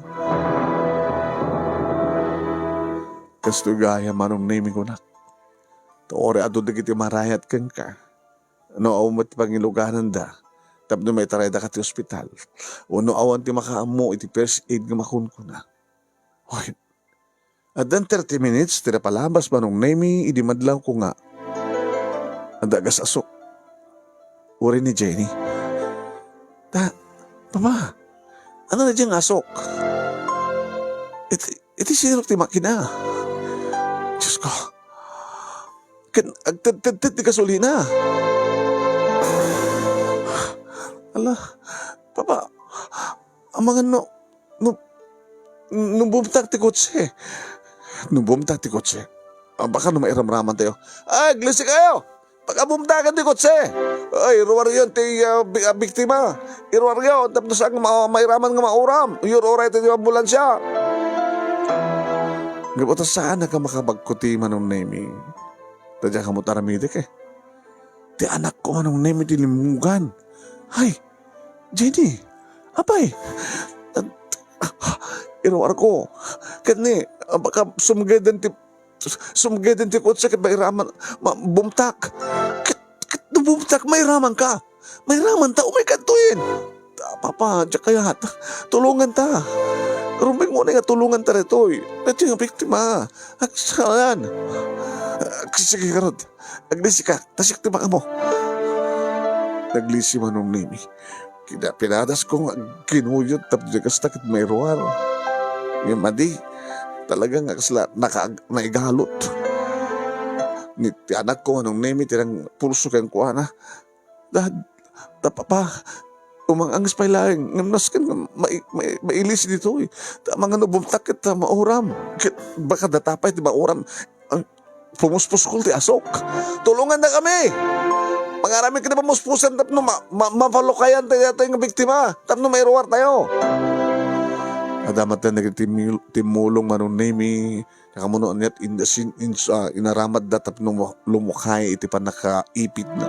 Kastoy gayam, Manong Nemi, kunak. Ta uray adu dagiti marayat kenka, no awan met ti pangilugananda tapno maitaraydaka ti ospital, wenno awan ti makaammo iti first aid nga makunkuna. Wen, addan thirty minutes ti napalabas, Manong Nemi, idi madlawko nga adda gas-asok. Uray ni Jenny. Ta, Papa, ano na diyan nga asok? Iti, iti sirok ti makina. Diyos ko. Ken agtedtedted ti gasolina. Ala, Papa, amangan no, no, no bumtak ti kotse. No bumtak ti kotse. Ah, baka no mairamraman tayo. Ay, aglisi kayo! Pagabumtakan ti kotse! Ay, iruaryon ti, ah, bi-, ah, biktima. Iruaryon, tapno saan nga ma-, mairaman nga mauram. Iyur-uray ti ambulansya. Ngem ta saan a makabagkuti, Manong Nemi. Ta diak ammo ti aramidek, eh. Ti anakko, Manong Nemi, ti limmugan. Ay, Jenny, apay, iruarko. Ket ni, ah, baka sumgeden ti, sumgeden ti kotse ket mairaman, ma-, bumtak. Ket, ket no bumtak, mairamanka. Mairaman ta, umay kadtoyen. Ah, Papa, diak kayat. Tulonganta. Rumbeng unay nga tulonganta daytoy. Daytoy nga biktima. Agsalan. Ah, sige, garud. Aglisika, ta siak ti makaammo. Naglisi, Manong Nemi. Kina-, pinadasko nga kinuyod tapno kasta ket mairuar. Ngem adi, talaga nga kasla naka-, naigalot. Ni, ti anakko, Manong Nemi, ti nangpulso kenkuana. Dad, ta, Papa, umang-anges pay laeng, ngem nasken nga mai-, mai-, mailisi ditoy. Ta amangan no bumtak ket ta mauram. Ket baka data pay ti mauram. Ay, pumuspuskol ti asok. Tulongandakami! Mangaramid kadi pamuspusan tapno ma-, ma-, mapalukayan tayo daytoy nga biktima, tapno mairuar tayo. Adda met dagiti timmul-, timmulong, Manong Nemi, nakamuno aniat in-, sin-, ins-, ah, inaramatda tapno mu-, lumukay iti pannakaipitna.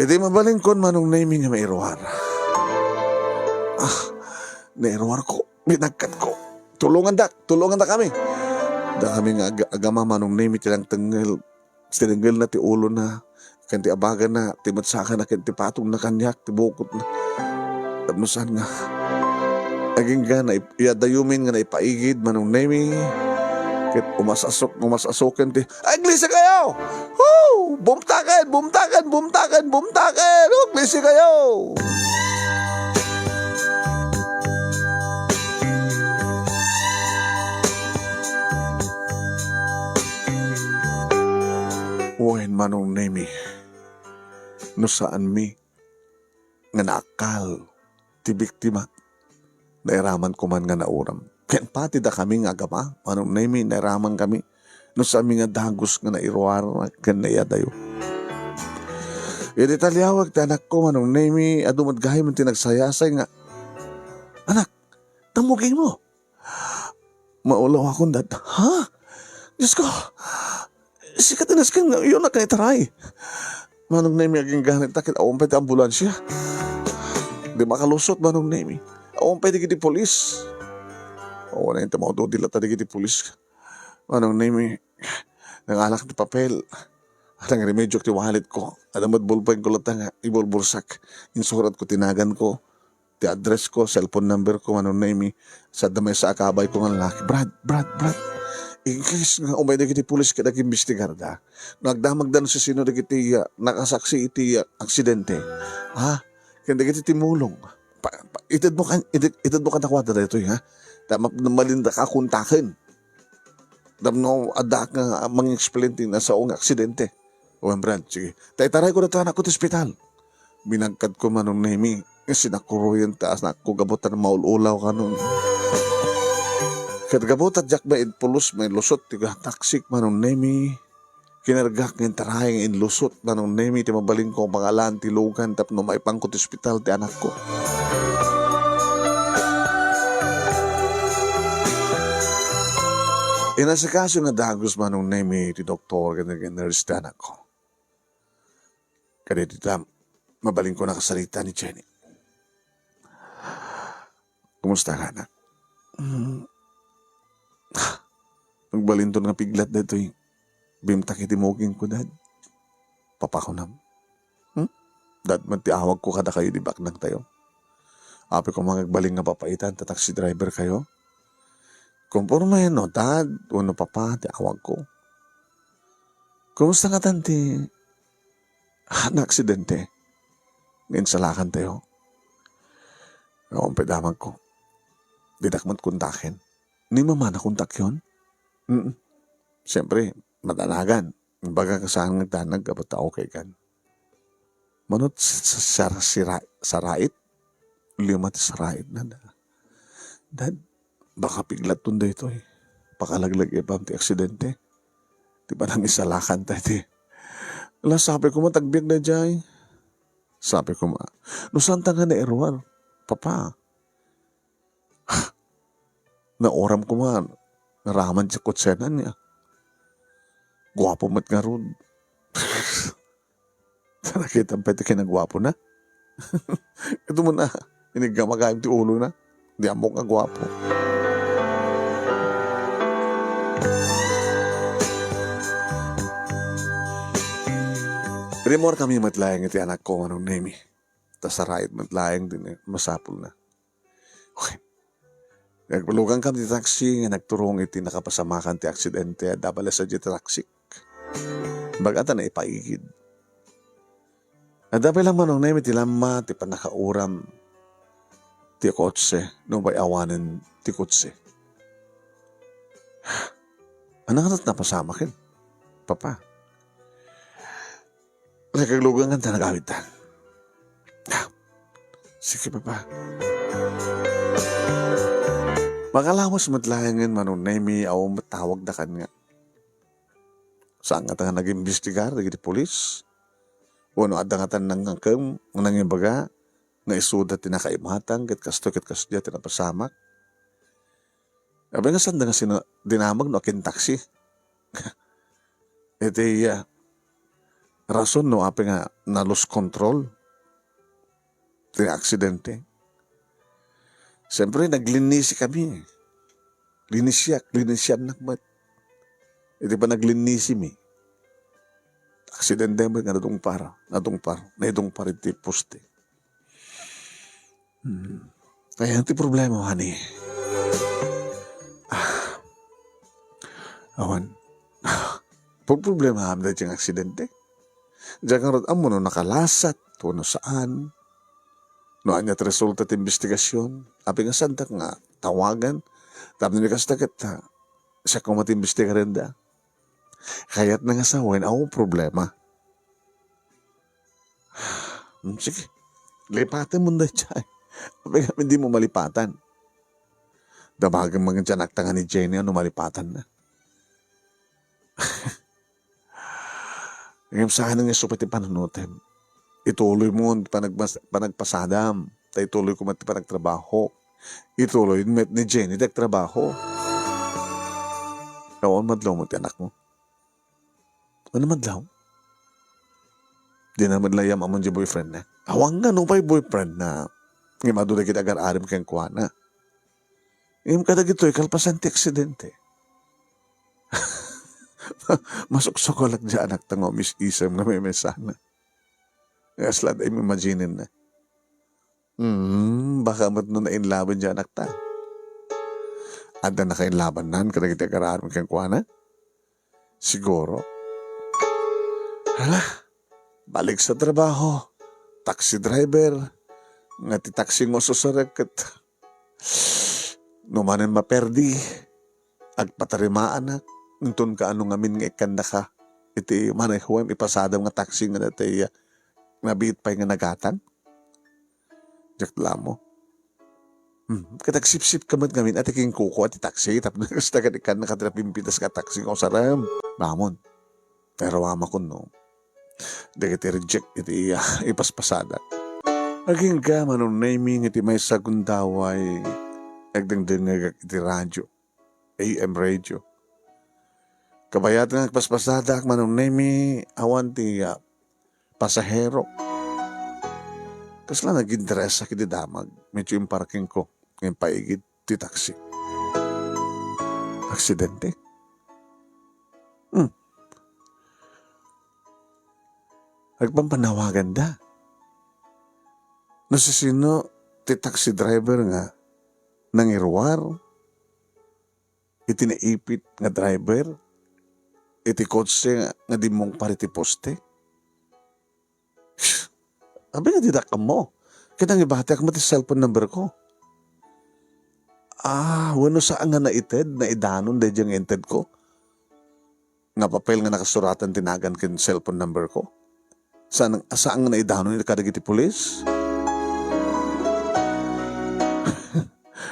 Idi mabalinkon, Manong Nemi, nga mairuar. Ah, nairuarko. Binagkatko. Tulongandak, tulongandakami. Dakami nga ag-, agama, Manong Nemi, ti nangtengngel, tinenggelna ti ulona, ken ti abaganna, ti metsakana, ken ti patongna kaniak, ti bukotna. Tapno saan nga, Agingga na ip-, iya dayumin nga naipaigid, Manong Nemi. Ket umas-asok, umas-asoken ti, "Aglisi kayo! Woo! Bumtaken, bumtaken, bumtaken, bumtaken! Aglisi kayo!" Wen, Manong Nemi, no saanmi nga naakkal ti biktima, nairaman ko man nga nauram. Ken pati dakami nga agama, Manong Nemi, nairaman kami no saanmi nga dagus nga nairuar ken naiyadayo. Idi taliawek ti anakko, Manong Nemi, adu met gayam ti nagsayasay nga, "Anak, tammugingmo." Maulawakon, Dad. Ha? Diyos ko! Sika ti nasken nga iyonak nga itaray. Manong Nemi, agingganit ta ket awan pay ti ambulansia. Di makalusot, Manong Nemi. Awan pay dagiti pulis. Awan ti maududi latta dagiti pulis. Manong Nemi, nangalak ti papel. Nangremedyo ti wallet ko. Adda met ballpen ko latta nga ibulbulsak. Insurat ko ti nagan ko, ti address ko, cellphone number ko, Manong Nemi. Sadda maysa a kabay ko nga lalaki, "Brad, Brad, Brad, in case nga umay dagiti pulis ket agimbestigarda, no agdamagda no sisino dagiti, ah, nakasaksi iti, ah, aksidente, ha? Ken dagiti timmulong, pa, pa, itedmo kan, ited-, itedmo kadakuada daytoy, ha? Ta ma-, malinda ka kontaken. Tapno adda ka mangexplain ti nasao nga aksidente." "Wen, Brad, sige. Ta itarayko daytoy anakko ti ospital." Binagkadko, Manong Nemi. Sinakuroyen ti anakko gapu ta maul-ulaw kanon. Ket gapu ta diak maid pulos, mailusot ti taksik, Manong Nemi. Kinargak nga intaray nga inlusot, Manong Nemi, ti mabalinko a pangalan ti lugan tapno maipanko ti ospital ti anakko. Inasikaso nga dagus, Manong Nemi, ti doktor ken dagiti nurse ti anakko. Kadagiti ta, mabalinko nakasarita ni Jenny. "Kumusta ka, anak?" "Mm. Nagbalinton nga piglat daytoy bimtak iti mugingko, Dad. Papa," kunam. "Hmm? Dad met ti awagko kadakayo idi baknangtayo. Apay koma nga agbalin nga papaitan ta taxi driver kayo? Konporme no Dad wenno Papa ti awagko. Kumusta ngatan ti naaksidente nga insalakantayo?" "Awan pay damagko. Didak met kontaken." "Ni Mama nakontakyon?" "Mm. Siyempre, madanagan. Imbaga, saan nga agdanag, gapu ta okay kan." Manut sa, sa, sira-, sarait? Lima ti saraitna, da. "Dad, baka piglaton daytoy. Pakalaglag-ipam ti aksidente. Ti panangisalakan ta iti." Ala, sapay koma ti agbiag daydiay. Sapay koma, "No saanta nga nairuar, Papa?" Nauram koma, naraman ti kotsena niya. Guapo met ngarud. Ta nakitam pay ti kinaguapona. Ito mo na, iniggamagayam ti ulona. Di ammok nga guapo. Rimmuar kami met laeng iti anakko, Manong Nemi. Ta sarait met laeng ti masapulna. Okay. Nagbalugan kami ti taxi nga nagturong iti nakapasamakan ti aksidente. Adda pay la sadiay ti taxi. Bagata naipaigid. Adda pay la, Manong Nemi, ti lamma ti pannakauram ti kotse, no pay awanen ti kotse. Ania nga napasamaken, Papa? Nagkaglugan ta nagawid ta. Ah, sige, Papa. Makalawas met laengen, Manong Nemi, awan met tawagda kan nga. Saan ngata nga nag-imbestigar dagiti pulis? Wenno adda ngata nangngakem nga nangibaga nga isuda ti nakaimatang ket kastoy ket kasdiay ti napasamak? Apay nga saan da nga sina-, dinamag no akin taxi? Iti, ah, rason no apay nga na-lose control ti aksidente. Siyempre, naglinnisi kami. Linisiak, linisiannak met. Iti panaglinnisimi, aksidente met nga nadungpar, nadungpar, naidungpar iti poste. Hmm. Ayan ti problema, honey. Ah, awan. Pagproblemaam daytoy nga aksidente. Diak ngarud ammo no nakalasat wenno saan. No ania ti resulta ti imbestigasion, apay nga saandak nga tawagan? Tapno ni kasta ket, ah, siak koma ti imbestigarenda. Kayatna nga sawen, awan problema. Hmm, sige. Lipatem man daytoy. Apay nga dimo malipatan? Damagen man ti anakta nga ni Jenny no malipatanna. Ngem saan nga isu pay ti panunotem. Ituloy mo ti panagpas-, panagpasadam. Ta ituloy ko met ti panagtrabaho. Ituloy met ni Jenny ti agtrabaho. Awan madlaw mo ti anakmo. Ano madlaw? Di na met layam amon di boyfriend na. Awan nga no pay boyfriend na. Ngem adu dagiti agar-arim kenkuana. Ngem kadagitoy kalpasan ti aksidente. Masuksukol ak di anakta nga umis-isem nga memesana. Kasla da imagine na. Hmm, baka met no nainlaban di anakta. Adda nakainlabannan kadagiti agar-arim kenkuana? Siguro. Hala, balik sa trabaho. Taxi driver. Nga ti taxi nga ususarek ket no manen maperdi, agpatarimaanak. Inton kaano ngamin nga ikkannaka iti manehoem, ipasadam nga taxi nga daytoy, ah, nabiit pay nga nagatang. Diak la ammo. Hmm, ket agsipsipka met ngamin a ti kingkuko a ti taxi, tapno kasta ket ikkannaka ti napimpitas nga taxi nga usarem. Bamon. Pero amakon no. Dagiti reject iti iya, ipaspasadak. Agingga, Manong Nemy, nga iti maysa a gundaway, agdengdengngegak iti radio, A M radio. Kabayatan nga agpaspasadak, Manong Nemy, awan ti, ah, pasahero. Kasla nag-interesak iti damag, medyo imparking ko, ngem paigid ti taxi. Aksidente? Hmm. Agpampanawaganda. Nasisino ti taxi driver nga nangiruar iti naipit nga driver iti kotse nga, nga dimmungpar iti poste? Abi nga didak ammo. Ket nangibatiak met ti cellphone number ko. Ah, wenno saan nga naited, naidanon daydiay nga intedko nga papel nga nakasuratan ti nagan ken cellphone number ko. Saan, saan nga naidanon kadagiti pulis?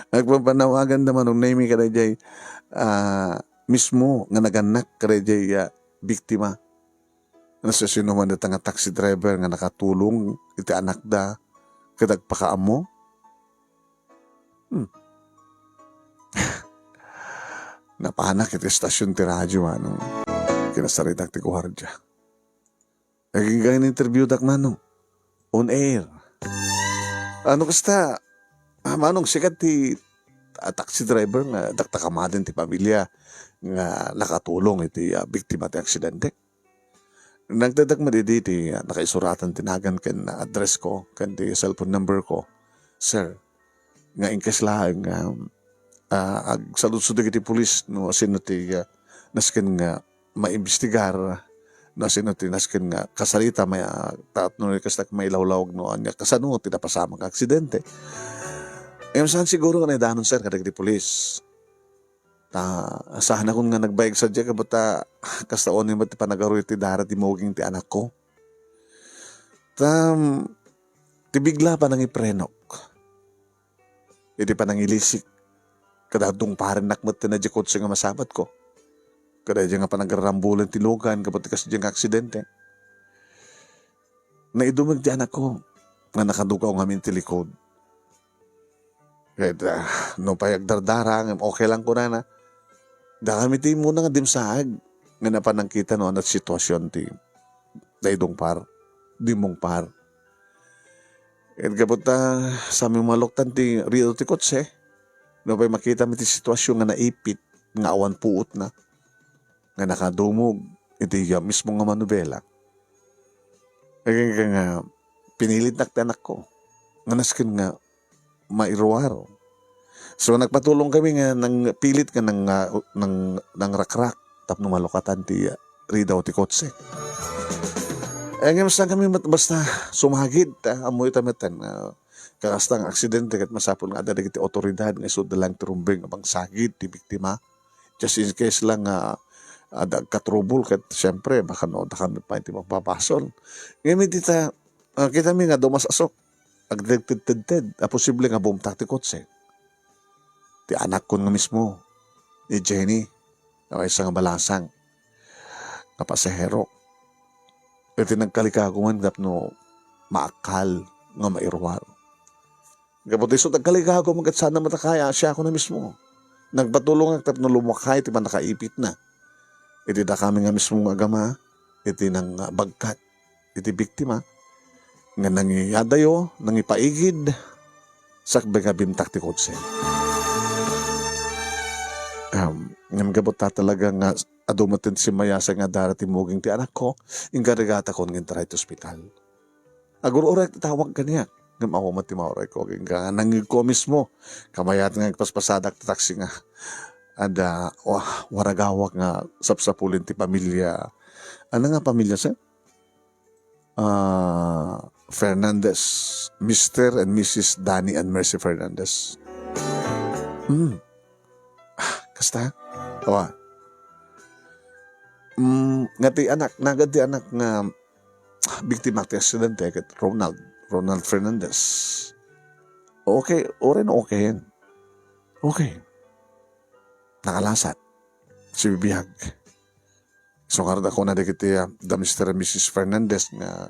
Agpampanawaganda, Manong Nemy, kadaydiay, ah, mismo nga nagannak kadaydiay, ah, biktima. Nasisino man dayta nga taxi driver nga nakatulong iti anakda ket agpakaammo? Hmm. Napanak iti estasion ti radio, Manong. Kinasaritak ti guardia. Agingga in-interviewdak, Manong. On air. Ano kasta, ah, Manong, sika ti, ah, taxi driver nga dakta kamaden ti pamilya nga nakatulong iti, ah, biktima ti aksidente? Nagdagdag met idi ti, ah, nakaisuratan ti nagan ken address ko ken ti cellphone number ko, sir, nga inkes laeng nga, ah, agsaludsod dagiti pulis no asino ti, ah, nasken nga maimbestigar, no asino ti nasken nga kasarita, may, ah, tapno kastak mailawlawag no ania kasano ti napasamak nga aksidente. Ngem saan siguro nga naidanon, sir, kadagiti pulis. Ta, saanakon nga nagbayag sadiay, ket ta, kasta unay met ti panagaruy ti dara ti muging ti anakko. Ta, ti bigla a panangiprenok iti panangilisik, kada dungparennak met ti daydiay kotse nga masabatko. Kada daydiay nga panagrambulan ti lugan, gapu ti kasdiay nga aksidente. Naidumeg ti anakko nga nakadugaw ngamin ti likod. Ket, ah, nupay agdardara, ngem okay lang kunana. Dakami ti immuna nga dimsaag nga napan nangkita no ania ti situasion ti daydiay dungpar, dimmungpar. Ket gapu ta, sami maluktan ti rido ti kotse. Nupay makitami ti situasion nga naipit, nga awan puotna, nga nakadumog iti, ah, mismo nga manubela. Agingga nga pinilitnak ti anakko nga nasken nga mairuar. So, nagpatulongkami nga nangpilit nga nang-, ah, nang-, nangrakrak tapno malukatan ti ridaw ti kotse. Eh, ngem saankami met basta sumagid, ta, ammoyo ta met, ah, kakasta nga aksidente ket masapul nga adda dagiti awtoridad nga isuda laeng ti rumbeng a mangsagid ti biktima. Just in case lang nga adda agkatrubol ket siyempre baka no, dakami pay ti mapabasol. Ngem iti ta, ah, kitami nga dumas-asok, agtedtedted a posible nga bumtak ti kotse. Ti anakkon nga mismo, ni Jenny, nga maysa nga balasang nga pasahero. Iti nagkalikaguman tapno maakkal nga mairuar. Gapu ti isu ti agkalikaguman ket saan a matakaya, siak a mismo. Nagpatulongak tapno lumakay ti pannakaipitna. Iti dakami nga mismo nga agama, iti nang bagkat iti biktima nga nangiyadayo, nangipaigid, sakbay nga bimtak ti kotse. Um, ngem gapu ta talaga nga adu met ti simmayasay nga adda ti muging ti anakko, inkargatakon nga intaray ti ospital. Agur-uray ti tawag kaniak. Ngem awan met ti maurayko, agingga nangngegko mismo. Kamayat nga agpaspasadak ti taksi nga adda, wa-, waragawak nga sapsapulin ti pamilya. Ano nga pamilya, sir? Ah, Fernandez, Mister and Missus Danny and Mercy Fernandez. Hmm. Ah, kasta? Awa. Mm, nga ti anak, nagad ti anak nga biktima ti aksidente ket Ronald, Ronald Fernandez. Okay, uray no okay. Okay. Nakalasat. Sibibiag. So, ngarud, kuna dagiti, ah, da Mister and Missus Fernandez nga,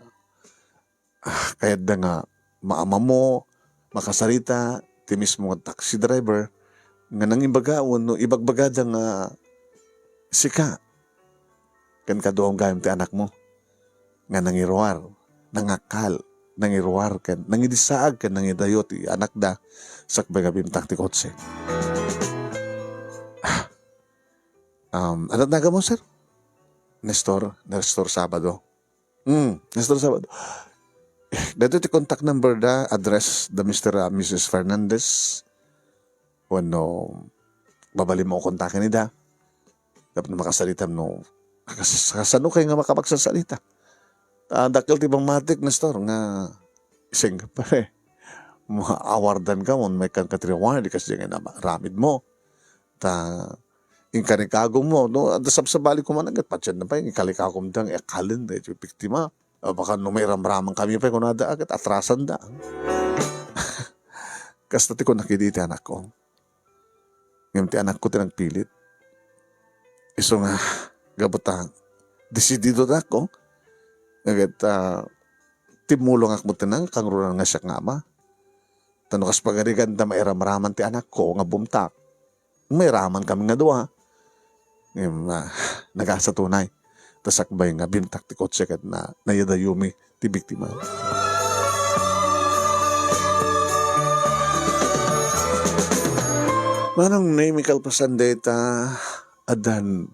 ah, kayatda nga maammo, makasarita, ti mismo nga taxi driver, nga nangimbaga wenno ibagbagada nga sika ken kaduam gayam ti anakmo nga nangiruar, nangakkal, nangiruar ken nangidisaag ken nangidayo ti anakda sakbay nga bimtak ti kotse. Um, ano tawag mo, sir? Nestor, Nestor Sabado. Hmm, Nestor Sabado. Dito ti contact number da, address da Mister and Missus Fernandez. Wenno, mabalin mo kontaken ida. Tapno makasarita no, kas-, kasano kay nga makapagsasalita? Ah, dakkel ti pammatik, Nestor, nga iseng ka pare. Maawardan ka, mo may kan katriwan, di kasi nga inaramid mo. Ta, inkalikagom mo, no? Adda sabsabali ko man, agad, patyan na pa, inkalikagom dang, eh, kalen, eh, biktima. Ah, baka no mairamraman kami pay kunada, agad, atrasan da. Kasta ti kunakidi ti anakko. Ngem ti anakko ti nagpilit. Isu nga, gapu ta, desidido da ako. Agad, ah, timmulong ak mo tinang, kangrunan nga siak nga ama. Tano kas pagarigan ta mairamraman ti anakko nga bumtak. Mairaman kami nga dua. Ngem, ah, nagasa tunay. Ta sakbay nga bimtak ti kotse ket na, nayadayomi ti biktima. Manong Nemi kalpasan dayta, addan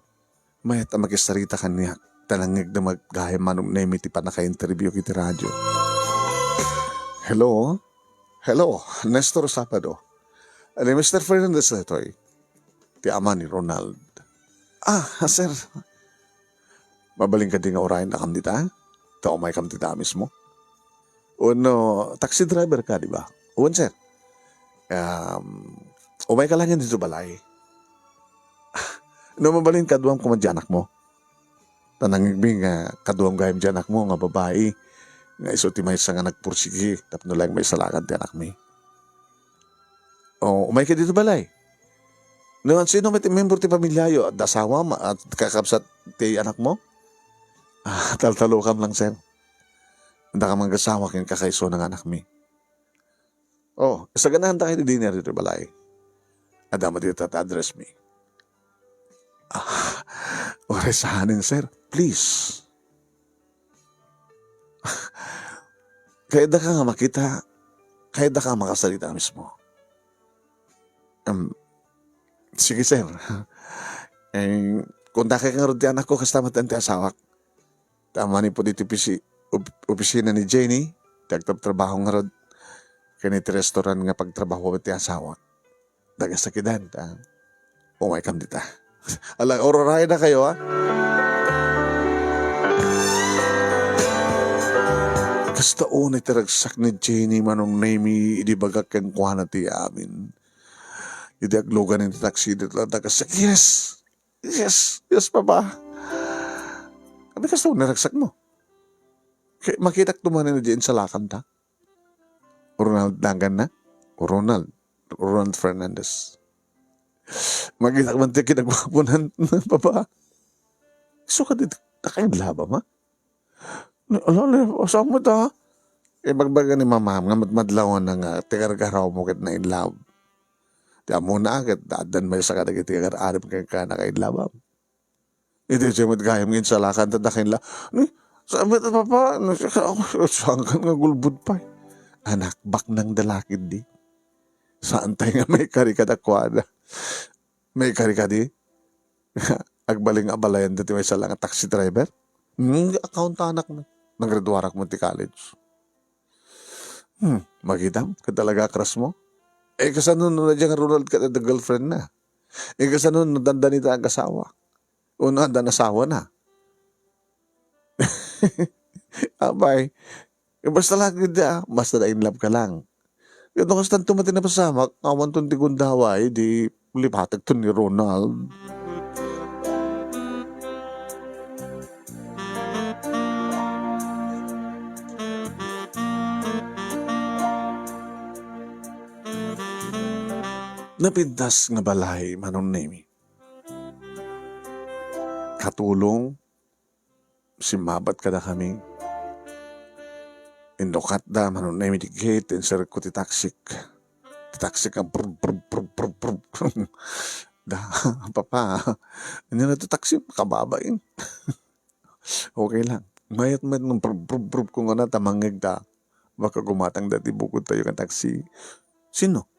mayat a makisarita kaniak. Ta nangngegda met gayam Manong Nemi ti pannaka-interview iti radio. Hello? Hello, Nestor Sabado. Ni Mister Fernandez daytoy. Ti ama ni Ronald. Ah, sir. Mabalin kadi nga urayennakam dita? Ta umaykam dita mismo? Wenno, taxi driver ka, di ba? Wen, sir. Um, umayka laeng dito balay. No mabalin, kaduam koma di anakmo. Ta nangngegmi nga kaduam gayam di anakmo nga babai nga isu ti maysa nga nagpursigi tapno laeng maisalakan ti anakmi. O, umayka dito balay. No, sino met ti membro ti pamilyayo? Adda asawam, at kakabsat ti anakmo? Ah, taltalokam lang, sir. Adda ka mang asawa ken kakaisuna nga anakmi. Oh, saganaan ta kayo ti dinner dito balay. Adda mo dito ta address mi. Ah, uray saanen, sir. Please. Kayatda ka nga makita, kayatda ka nga makasalita mismo. Um, sige, sir. Eh, kontakek ngarud ti anakko, kasta met ti asawak. Ta manipud iti opisi-, op-, opisina ni Jenny, ti agtrabtrabaho ngarud. ken iti restaurant nga pagtrabaho ti asawak. Daga sakiden ta. Umaykam dita. Ala, ururayda kayo, ha? Kasta unay ti ragsak ni Jenny, Manong Nemy, idi bagak kenkuana ti amin. Idi aglugan iti taxi, dita, daga sak-, "Yes! Yes! Yes, Papa!" Abi, kasta unay ragsak mo. Kay makitak tumanin di insalakan ta. Ronald Dangan na? O Ronald? Ronald Fernandez. Makita man ti kinagwapunan, Papa. Isu ka di, nakainlaba ma? Ni, ala, ni, saan mo ta? Eh, bagbaga ni Mama, nga madmadlawan na nga, ti gargaraw mo ket na in love. Ti ammona ket, addan maysa kadagiti agar-arem kenka nakainlaba. Iti siya met gayam nga insalakan ta dakin la. Ni, sa met, Papa, no, sa, sa, sangkan nga gulbod pay. Anak, baknang da lakid di. Saan tay nga maikari kadakuada? Maikari kadi? Agbaling abalayan dati maysa la nga taxi driver? Hmm, account anak mo. Naggraduarak mo ti college. Hmm, magitam, ka talaga crush mo? Eh, kasano no na dyan Ronald ka the girlfriend na? Eh, kasano no dandan ita ang asawa? O no, dandan asawa na? Abay, eh, basta lang gid, ah, basta na in love ka lang. Ket no kastan tumatin na pasamak, awan ton ti gundaway, di lipatek ton ni Ronald. Napintas nga balay, Manong Nemy. Katulong, simmabat kadakami. Innukat da, Manong Nemy, ti gate, inserek ko ti taksik. Ti taksik nga brr, brr, brr, brr, brr. Da, Papa, anya na ti taksik, kababain. Okay lang. Mayat-mayat nga brub, brub, brub ko nga na, tamangngeg ta. Baka gumatang dati bukod tayo nga taxi. Sino?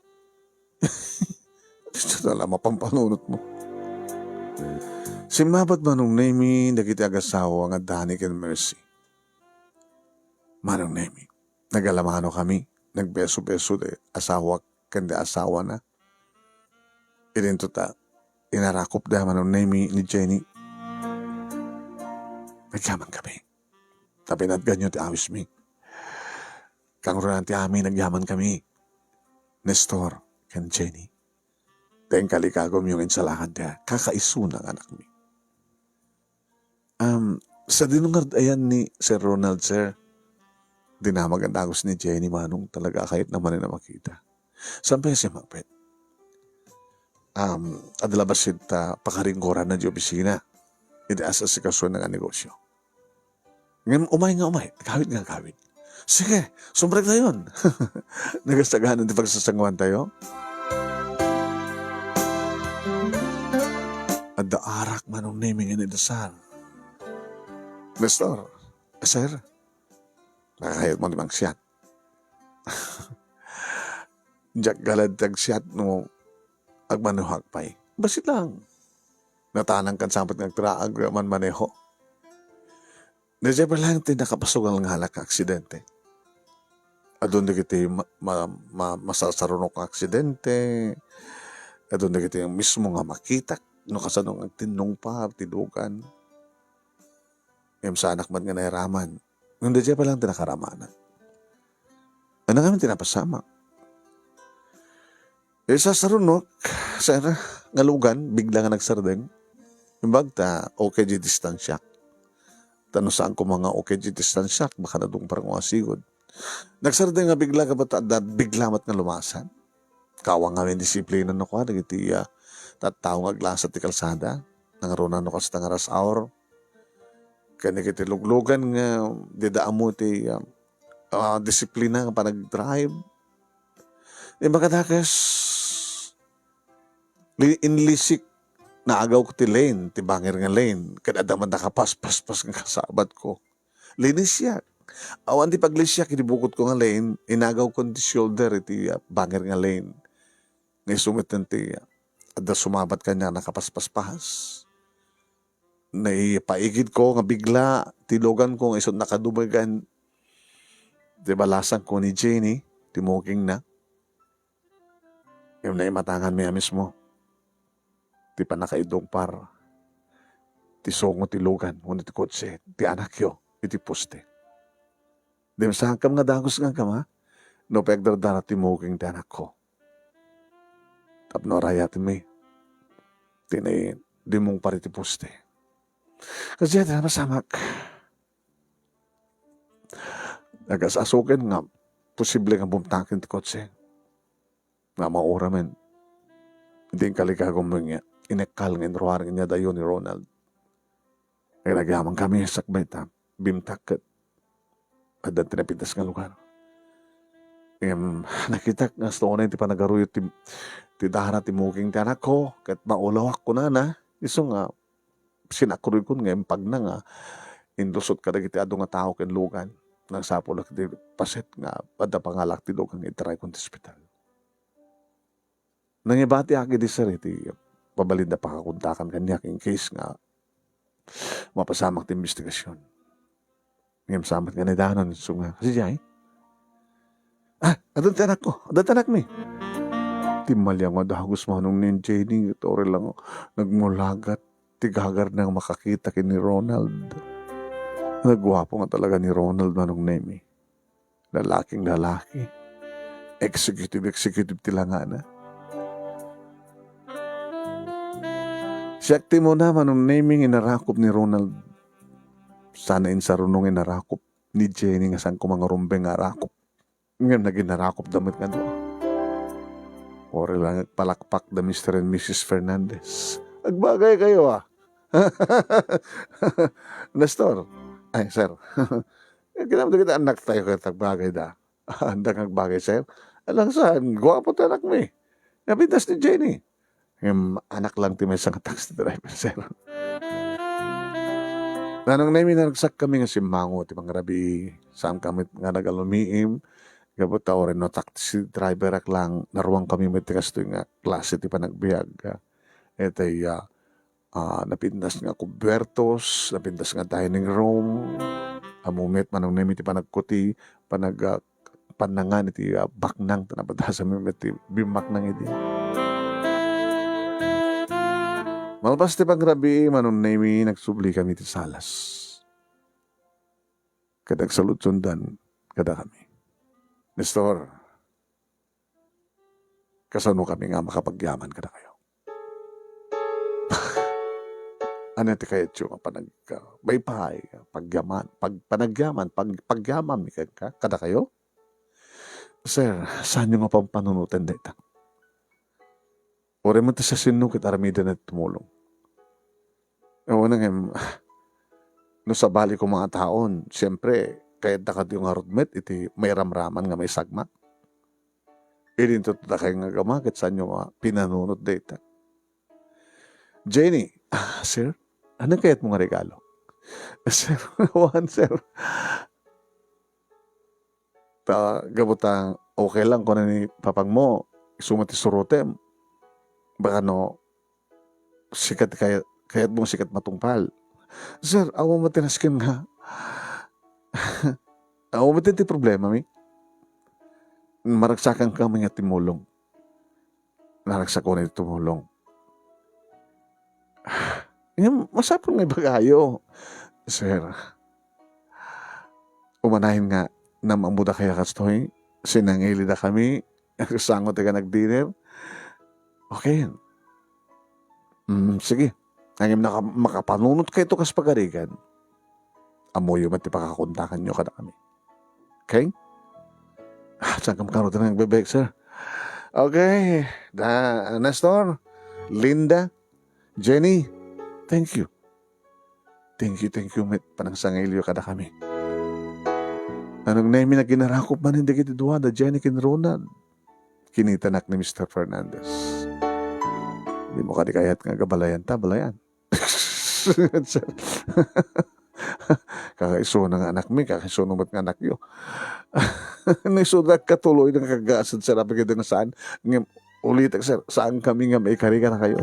Diyos na lang, mapampanunot mo. Simmabat Manong Nemy, dagiti agasawa nga Danny ken Mercy. Manong Nemy, nagalamano kami, nagbeso-beso ti asawak ken ti asawana. Idinto ta, inarakop da Manong Nemy ni Jenny. Nagyaman kami. Tapinadganyo ti awismi. Kangrunan ti amin, nagyaman kami. Nestor, ken Jenny. Dayng kalikagom yung insalakan ti kakaisuna nga anakmi. Um, sa dinungardayan ni Sir Ronald, sir, dinamag ang dagos ni Jenny, Manong, talaga kahit naman na makita. Saan pa siya magpet? Um, adda la bassit ta pakaringgoran na di opisina. Iti as-asikaso nga negosyo. Ngem umay nga umay, agawid nga agawid. Sige, sumrek tayon. Nagasaganan ti pagsasanguan tayo. Adda arak Manong Nemy nga inidasar. Nestor, sir, nakakayat mo ti mangsiat. Diak galad ti agsiat no agmanuhak pay. Bassit lang. Natanang kan sampot nga agtraag, manmaneho. Daydiay pay laeng ti nakapasungal nga halak nga aksidente. Adun dagiti ma-, ma-, ma-, masasarunok nga aksidente. Adun dagiti mismo nga makitak no kasano nga agtinnungpar ti dugan. Ngem saanak met nga nairaman. Ngem daydiay pay laeng ti nakaramanak. Ania ngamin ti napasamak? Isasarunok, sir, nga lugan, bigla nga nagsardeng. Imbag ta, okay di distansiak. Ta no saan koma nga okay di distansiak, baka nadungpar ko nga sigud. Nagsardeng nga bigla, kabat adda bigla met nga lumasan. Kawang ngamin disiplina no kua, dagiti, ah, tattao nga aglasat ti kalsada. Nangruna no kasta nga rush hour. Ken dagiti luglugan nga dida ammo ti, ah, ah, disiplina nga panagdrive. Di makadakas, li-, inlisik, naagaw ko ti lane, ti bangir nga lane. Ket adda man nakapaspas nga kasabat ko. Linisiak. Awan ti paglisiak iti bukod ko nga lane, inagaw ko ti shoulder iti, ah, bangir nga lane. Nga isu met ti, ah, adda sumabat kaniak nakapaspas. Naipaigid ko nga bigla, ti lugan ko nga isu nakadumegan ti balasan ko ni Jenny. ti mukingna. Ngem naimatanganmi a mismo ti pannakaidungpar ti sungo ti lugan wenno ti kotse ti anakyo iti poste. Dimsakam nga dagus nga agama no pay agdardara ti muking ti anakko. Tapno arayatenmi ti naidungpar iti poste. Kasdiay ti napasamak. Nagas-asuken nga posible nga bumtaken ti kotse. Nga mauramen. Iti inkaligagom nga inekkal nga inruar nga inyadayo ni Ronald. Ay, nagyamankami sakbay ta bimtak ket adda ti napintas nga lugar. Ngem nakitak nga astunen ti panagaruyot ti, ti dara ti muking ti anakko, ket maulawak kunana, isu nga sinakruykon nga impagna nga inlusot kadagiti adu nga tao ken lugan. Nagsapulak iti paset nga adda pangalak ti lugan nga itaraykon ti ospital. Nangibatiak idi sir iti pabalinda pakakontakan kaniak in case nga mapasamak ti imbestigasyon. Ngem sa met nga naidanon, isu nga, "Kasdiay?" "Ah, adun ti anakko, adun ti anakmi." Timmaliaw nga dagus manong ni Jenny, ket uray lang nagmulagat ti gagarna nga makakita ken ni Ronald. Naguapo nga talaga ni Ronald, Manong Nemi. Lalaking lalaki. Executive, executive ti langana. Siak ti umuna, Manong Nemi, nga inarakop ni Ronald. Sana insaruno nga inarakop ni Jenny nga saan koma nga rumbeng nga arakop. Ngem naginarakopda met nga dua. Uray lang agpalakpak da Mister and Missus Fernandez. Agbagay kayo, ah. Nestor. Ay, sir. Kinamda kita anak tayo kayo tagbagay da. Anda nga agbagay, sir? Alang saan, guwapo ti anak mi. Napintas ni Jenny. Ngem anak lang ti maysa nga taxi driver, sir. Nanong Nemi, naragsak kami nga simmango ti pangrabii. Saan kami nga nagalumiim. Gapu ta uray no taxi driver ak lang, naruang kami met ti kastoy nga klase ti panagbiag. Etay, ah, ah, napintas nga kubertos, napintas nga dining room. Ammo met, Manong Nemi, ti panagkuti, panag-, ah, pannangan iti, ah, baknang, ta napadasanmi met ti bimmaknang idi. Malpas ti pangrabii, Manong Nemi, nagsubli kami ti salas. Ket agsaludsodan kadakami. Nestor, kasano kami nga makapagyaman kadakayo? Ania ti kayatyo nga panag-, ah, paypay, pagyaman, pag-, panagyaman, pag-, pagyamanmi ka-, ka-, kadakayo? Sir, saanyo nga pampanunoten dayta? Uray met ti siasino ket aramiden ti tumulong. Awan ngem, no sabali koma a taon, siempre, kayatda kadi ngarud met iti mairamraman nga maisagmak. Idinto dakay nga agama ket saanyo nga pinanunot dayta. Jenny, "Ah, sir, ania kayatmo nga regalo?" "Sir, awan, sir." Ta, gapu ta, okay lang kuna ni papangmo, isu met ti surotem. Baka no, sika ti kayat, kayatmo sika ti matungpal. Sir, awan met ti nasken nga. Awan met ti problemami. Maragsakan kami nga timulong. Naragsak unay ti tumulong. Ngem masapul nga ibagayo, sir. Umanayon nga, nam-ammoda kaya kastoy, sinangilida kami, sango ti ka nag-dinner. Okay. Mm, sige. Ngem naka-, makapanunot kayto kas pagarigan. Ammoyo met ti pakakontakanyo kadakami. Okay? Ah, saan kam karon ti nagbebek, sir? Okay. Da, Nestor, Linda, Jenny, thank you. Thank you, thank you, met panangsangilyo kadakami. Nanong Nemi, naginarakop manen dagiti dua, da Jenny ken Ronald. Kinitanak ni Mister Fernandez. Dimo kadi kayat nga agabalayan ta, balayan. Sir. Kakaisuna nga anakmi, kakaisuna met nga anakyo. Naisuda katuloy nga kagasat, sir, apay nga saan. Ngem, ulitek, sir, saan kami nga maikari kadakayo.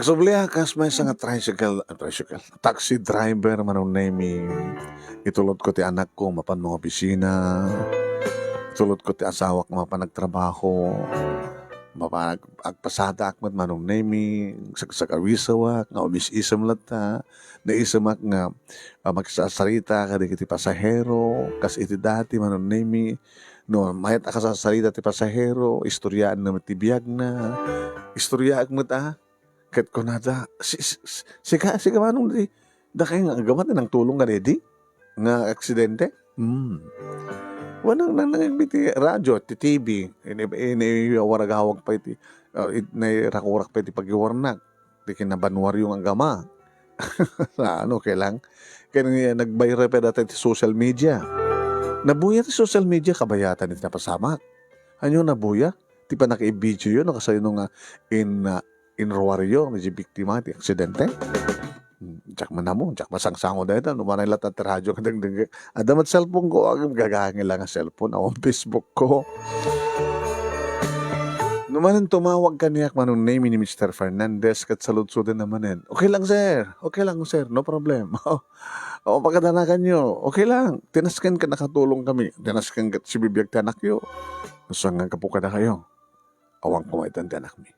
Problema kas maysa nga tricycle, ah, tricycle, taxi driver, Manong Nemi. Itulod ko ti anakko mapan mga opisina. Itulod ko ti asawak mapan nagtrabaho. Mapan ag-, agpasadaak met, Manong Nemi. Sagsagawisawak nga umis-isem latta. Naisemak nga, ah, magsasarita kadagiti pasahero. Kas iti dati, Manong Nemi. No, mayat a kasasarita ti pasahero, istoryaanna met ti biagna. Istoryaak met, ah. Ket kunada, "Si, si, si, sika, sika manong di, dakay nga agama ti nangtulong kadaydi nga aksidente?" Hmm. Wen nang, nang, nang iti radyo, ti T V, ini, ini, waragawag pay ti, ah, it-, nairakurak pay ti pagiwarnak, ti kinabanwario nga agama. Ano, kailang, ken nag-viral pay dayta iti social media. Nabuya ti social media, kabayatan iti napasamak. Ania nabuya? Ti pannakaibidio yo, no, kasano nga in, ah, inruaryo ni biktima ti aksidente? Hmm, diak manamo, diak masangsango dayta, no, manay latta ti radyo nga dengdengngeg. Adda met cellphone ko, agim gagangila nga cellphone, awan Facebook ko. No manen tumawag kaniak, Manong Nemi, ni Mister Fernandez, ket saludsoden na manen. "Okay lang, sir. Okay lang, sir. No problem." O, pakadanagan yo. "Okay lang. Tinasken ket nakatulong kami. Tinasken ket sibibiag ti anakyo." Saan nga gapu kadakayo? Awan kumaytan ti anakmi.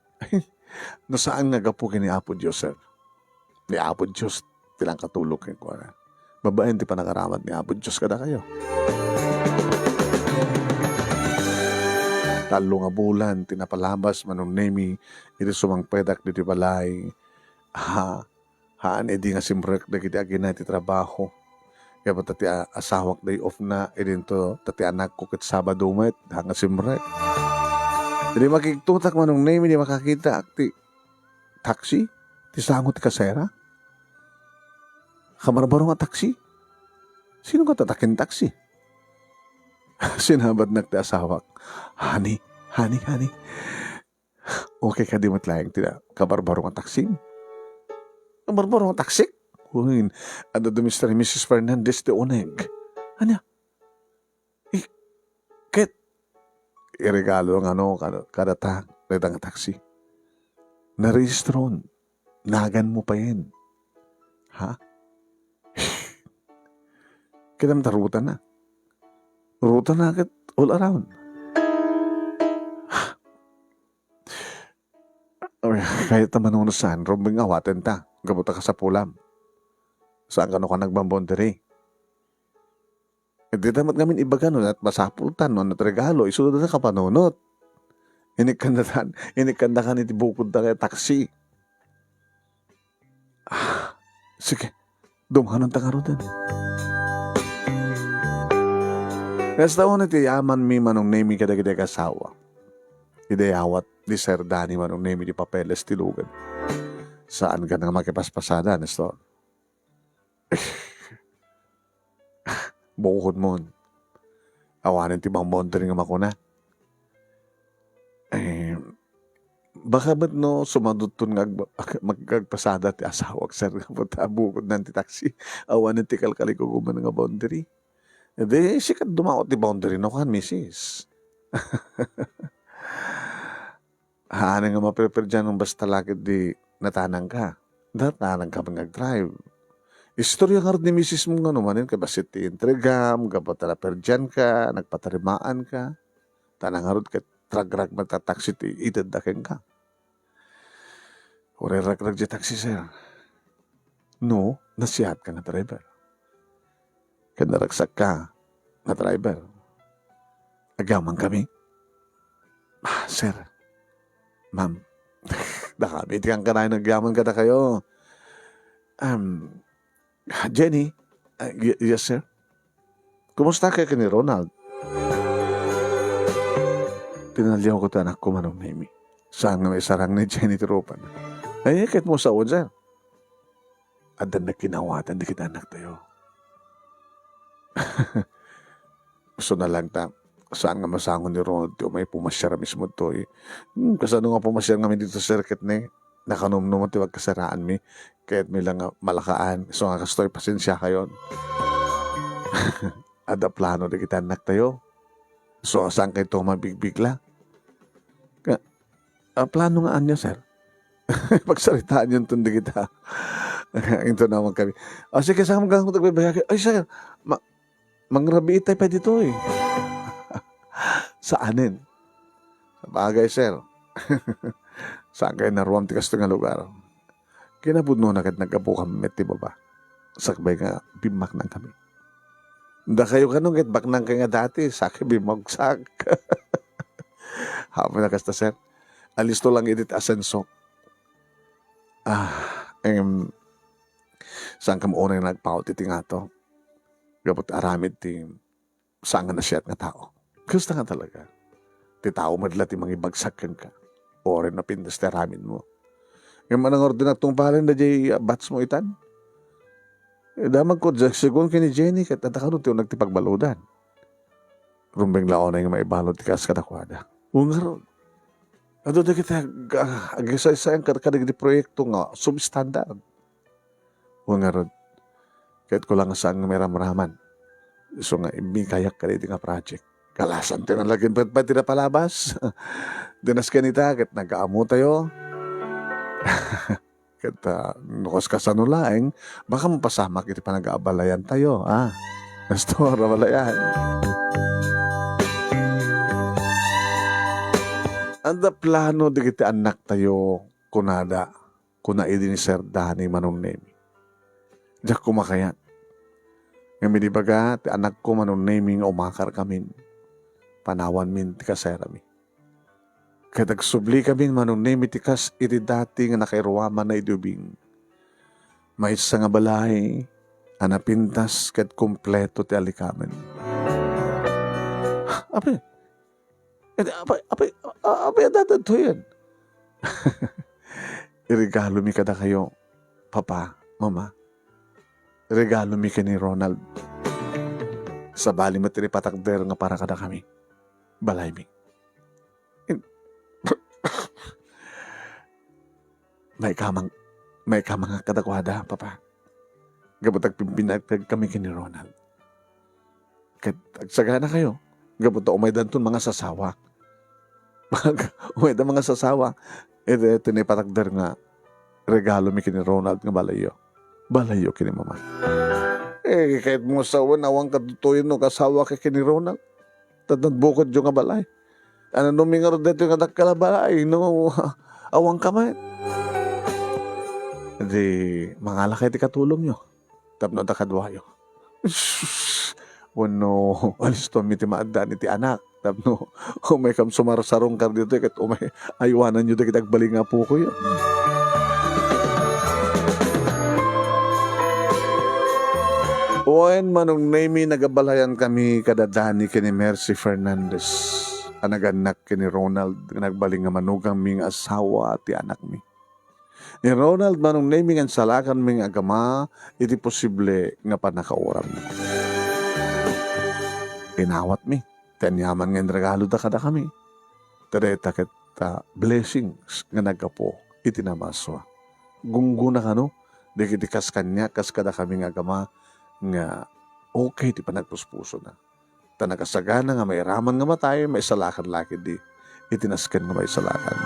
No saan nga gapu ken ni Apo Dios, sir. Ni Apo Dios ti nangkatulong kenkuana. Babaen ti panangaramat ni Apo Dios kadakayo. Tallo nga bulan ti napalabas, Manong Nemi, iti sumangpetak ditoy balay. Ha, haan idi nga simrek dagiti agina iti trabaho. Kaya ta ti a-, asawak day off na, idinto ta ti anakko ket Sabado met, haan nga simrek. Idi makigtotak, Manong Nemi, di makakitaak ti taxi, ti sango ti kasera. Kabarbaro nga taxi. Sino nga tatakin taxi? Sinabatnak ti asawak. "Honey, honey, honey. Okay kadi met laeng ti kabarbaro nga taxi?" "Kabarbaro nga taxi?" Wen, adda da Mister and Missus Fernandez ti uneg. Ania? I-, ket iregalo ngano kada, kadata dayta nga taxi? Narehistron. Naganmo payen. Ha? Ket amangan ta rutana. Rutana ket all around. Ay, kayat ta manunot saan, rumbeng awaten ta. Gapu ta kasapulam. Saan kano ka nagboundary? Dita met ngamin ibaga no, nat-, masapul ta, no, nat-, regalo, isu da kapanunot. Inikkanda tan, inikkanda kan iti bukod da kay taxi. Ah, sige, dumanon ta ngaruden. Kasta uno ti yaman mi, Manong Nemi, kadagiti asawa. Idayawat ni Sir Danny, Manong Nemi, ti papeles ti lugad. Saan ka nga makipaspasada, Nestor? Bukodmon. Awanen ti boundary nga makuna. Eh, baka met no sumadutton nga ag-, ag-, mag-, agpasada ti asawak, sir, nga puta bukodnan ti taxi. Awanen ti kalkalikugoman nga boundary. Di, sikat dumaot ti boundary no kan, misis. Haan nga maperperdian no basta la ketdi natanangka. Natanangka met nga agdrive. Istorya ngarud ni misis mo nga no manen ket bassit ti intregam, gapu ta naperdianka, nagpatarimaanka. Tana ngarud ket ragrag met a taxi ti itedda kenka. Uray ragrag ti taxi, sir. No, nasiatka nga driver. Ken naragsakka nga driver. Agyamankami? Ah, sir. Ma'am. Dakami ti kankanayon agyaman kadakayo. Um, Jenny. Ah, y-, yes, sir. Kumusta kay ken ni Ronald? Tinaliawko ti anakko, Manong Nemi. Saan nga maisarang ni Jenny ti rupana? Ay, ket mo sawen, sir. Adda nagkinawatan dagiti anaktayo. Isu na lang ta, saan nga masango ni Ronald ti umay pumasiar a mismo toy. Hmm, kasano nga pumasiar ngamin dito, sir, ket ne? Nakanumnum ti pagkasaraanmi, ket mi lang nga malakaan. Isu nga kastoy, pasensiakayon. Adda plano dagiti anaktayo. Isu nga saan kayto mabigbigla. Ka-, a, plano nga ania, sir? Pagsaritaanyonton dagita. Inton awan kami. "O, sige, saan ka mo tagbibiyahe?" "Ay, sir, ma-, mangrabiitay pay ditoy." Saanen? Sabagay, sir. Saan kayo naruam ti kastoy nga lugar? Kinapudnona ket naggapu kami met ti baba. Sakbay nga bimmaknang kami. Dakayo kano ket baknang kay nga dati, sakay bimmagsak. Happen a kasta, sir. Alisto lang iti asenso. Ah, em, saan ka mo unay nagpaut iti ngato? Gapu ta aramid ti saan nga nasayaat nga tao. Kasta nga talaga. Ti tao met la ti mangibagsak kenka. Uray napintas ti aramidmo. Ngem manangordinnak tungpalen daydiay batch mo itan. Eh, damagko, segun ken ni Jenny, ket adda kano ti uneg ti pagbaludan. Rumbeng la unay nga maibalud ti kas kadakuada. Wen ngarud, adu dagiti ag-, ah, agisaysayan kad-, kadagiti proyekto nga substandard. Wen ngarud, ket kulang saan nga mairamraman. Isu nga immikayak kadaydi nga project. Kalasan ti nalagim pay ti napalabas. Dinas kenita, ket nag-aamotayo. Ket, ah, no kas-, kasano laeng, baka mapasamak iti panagaabalayantayo, ah. Pastor, abalayan. Adda plano dagiti annaktayo, kunada, kuna idi ni Sir Danny Manong Nemi. Diak kumakayat. Ngem idi baga ti anakko Manong Nemi nga umakarkamin, panawanmin ti kaserami. Ket agsublikamin Manong Nemi ti kas iti dati nga nakairuamanna idi ubing. Maysa nga balay a napintas ket kompleto ti alikamen. Apay, apay, apay, a-, apay a dadtoyen? Iregalomi kadakayo, Papa, Mama. Regalomi ken ni Ronald. Sabali met iti patakder nga para kadakami. Balaymi. In-, maikamang-, maikamangak kadakuada, Papa. Gapu ta agpipinagtagkami ken ni Ronald. Ket agsaganakayo, gapu ta umaydanton mangasasawa. Umayda mangasasawa. Iti, iti naipatakder nga regalomi ken ni Ronald nga balayyo. Balayyo ken ni Mama. Eh, kayatmo sawen, awan katutuyen no kasawaka ken ni Ronald. Ta nagbukodyo nga balay. Ania no mingarud daytoy nga dakkel a balay, no, awanka met. Di, mangalakay ti katulongyo tapno adda kaduayo. Wenno, alistoanmi ti maaddaan iti anak tapno umaykam sumarsarungkar ditoy ket umay, aywananyo dagiti agbalin nga apokoyo. Wen, Manong Nemi, nagabalayankami kada Danny ken ni Mercy Fernandez a nagannak ken ni Ronald nga nagbalin nga manugangmi nga asawa ti anakmi. Ni Ronald, Manong Nemi, nga insalakanmi nga agama iti posible nga pannakaurammi. Inawatmi ti aniaman nga inregaloda kadakami. Ta dayta ket, ah, blessings nga naggapu iti namaswa. Gunggona kano dagiti kas kaniak, kas kadakami nga agama nga okay ti panagpuspusona. Ta nakasagana nga mairaman nga matay, maisalakan la ketdi iti nasken nga maisalakan.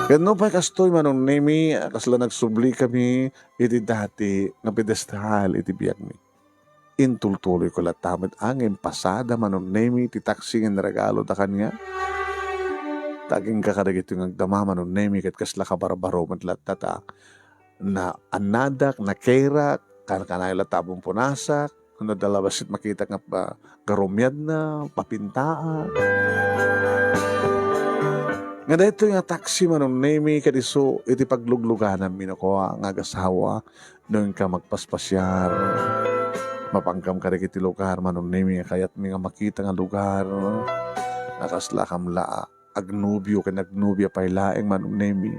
Ket nupay kastoy, Manong Nemi, a kasla nagsublikamin iti dati nga pedestal iti biagmi. Intultuloyko latta met a nga impasada, Manong Nemi, ti taksi nga inregaloda kaniak. Ta agingga kadagitoy nga agdama, Manong Nemi, ket kasla kabarbaro met latta ta naannadak, nakerak, kankanayo latta a pumpunasak, no adda la bassit makitak nga pa-, garumiadna, papintaak. Nga daytoy nga taksi, Manong Nemi, ket isu iti pagluglugananmi no kua nga agasawa, no inka magpaspasiar. Mapankam kadagiti lugar, Manong Nemi, nga kayatmi nga makita nga lugar. Nakaslakam la agnobio ken agnobia pay laeng, Manong Nemi.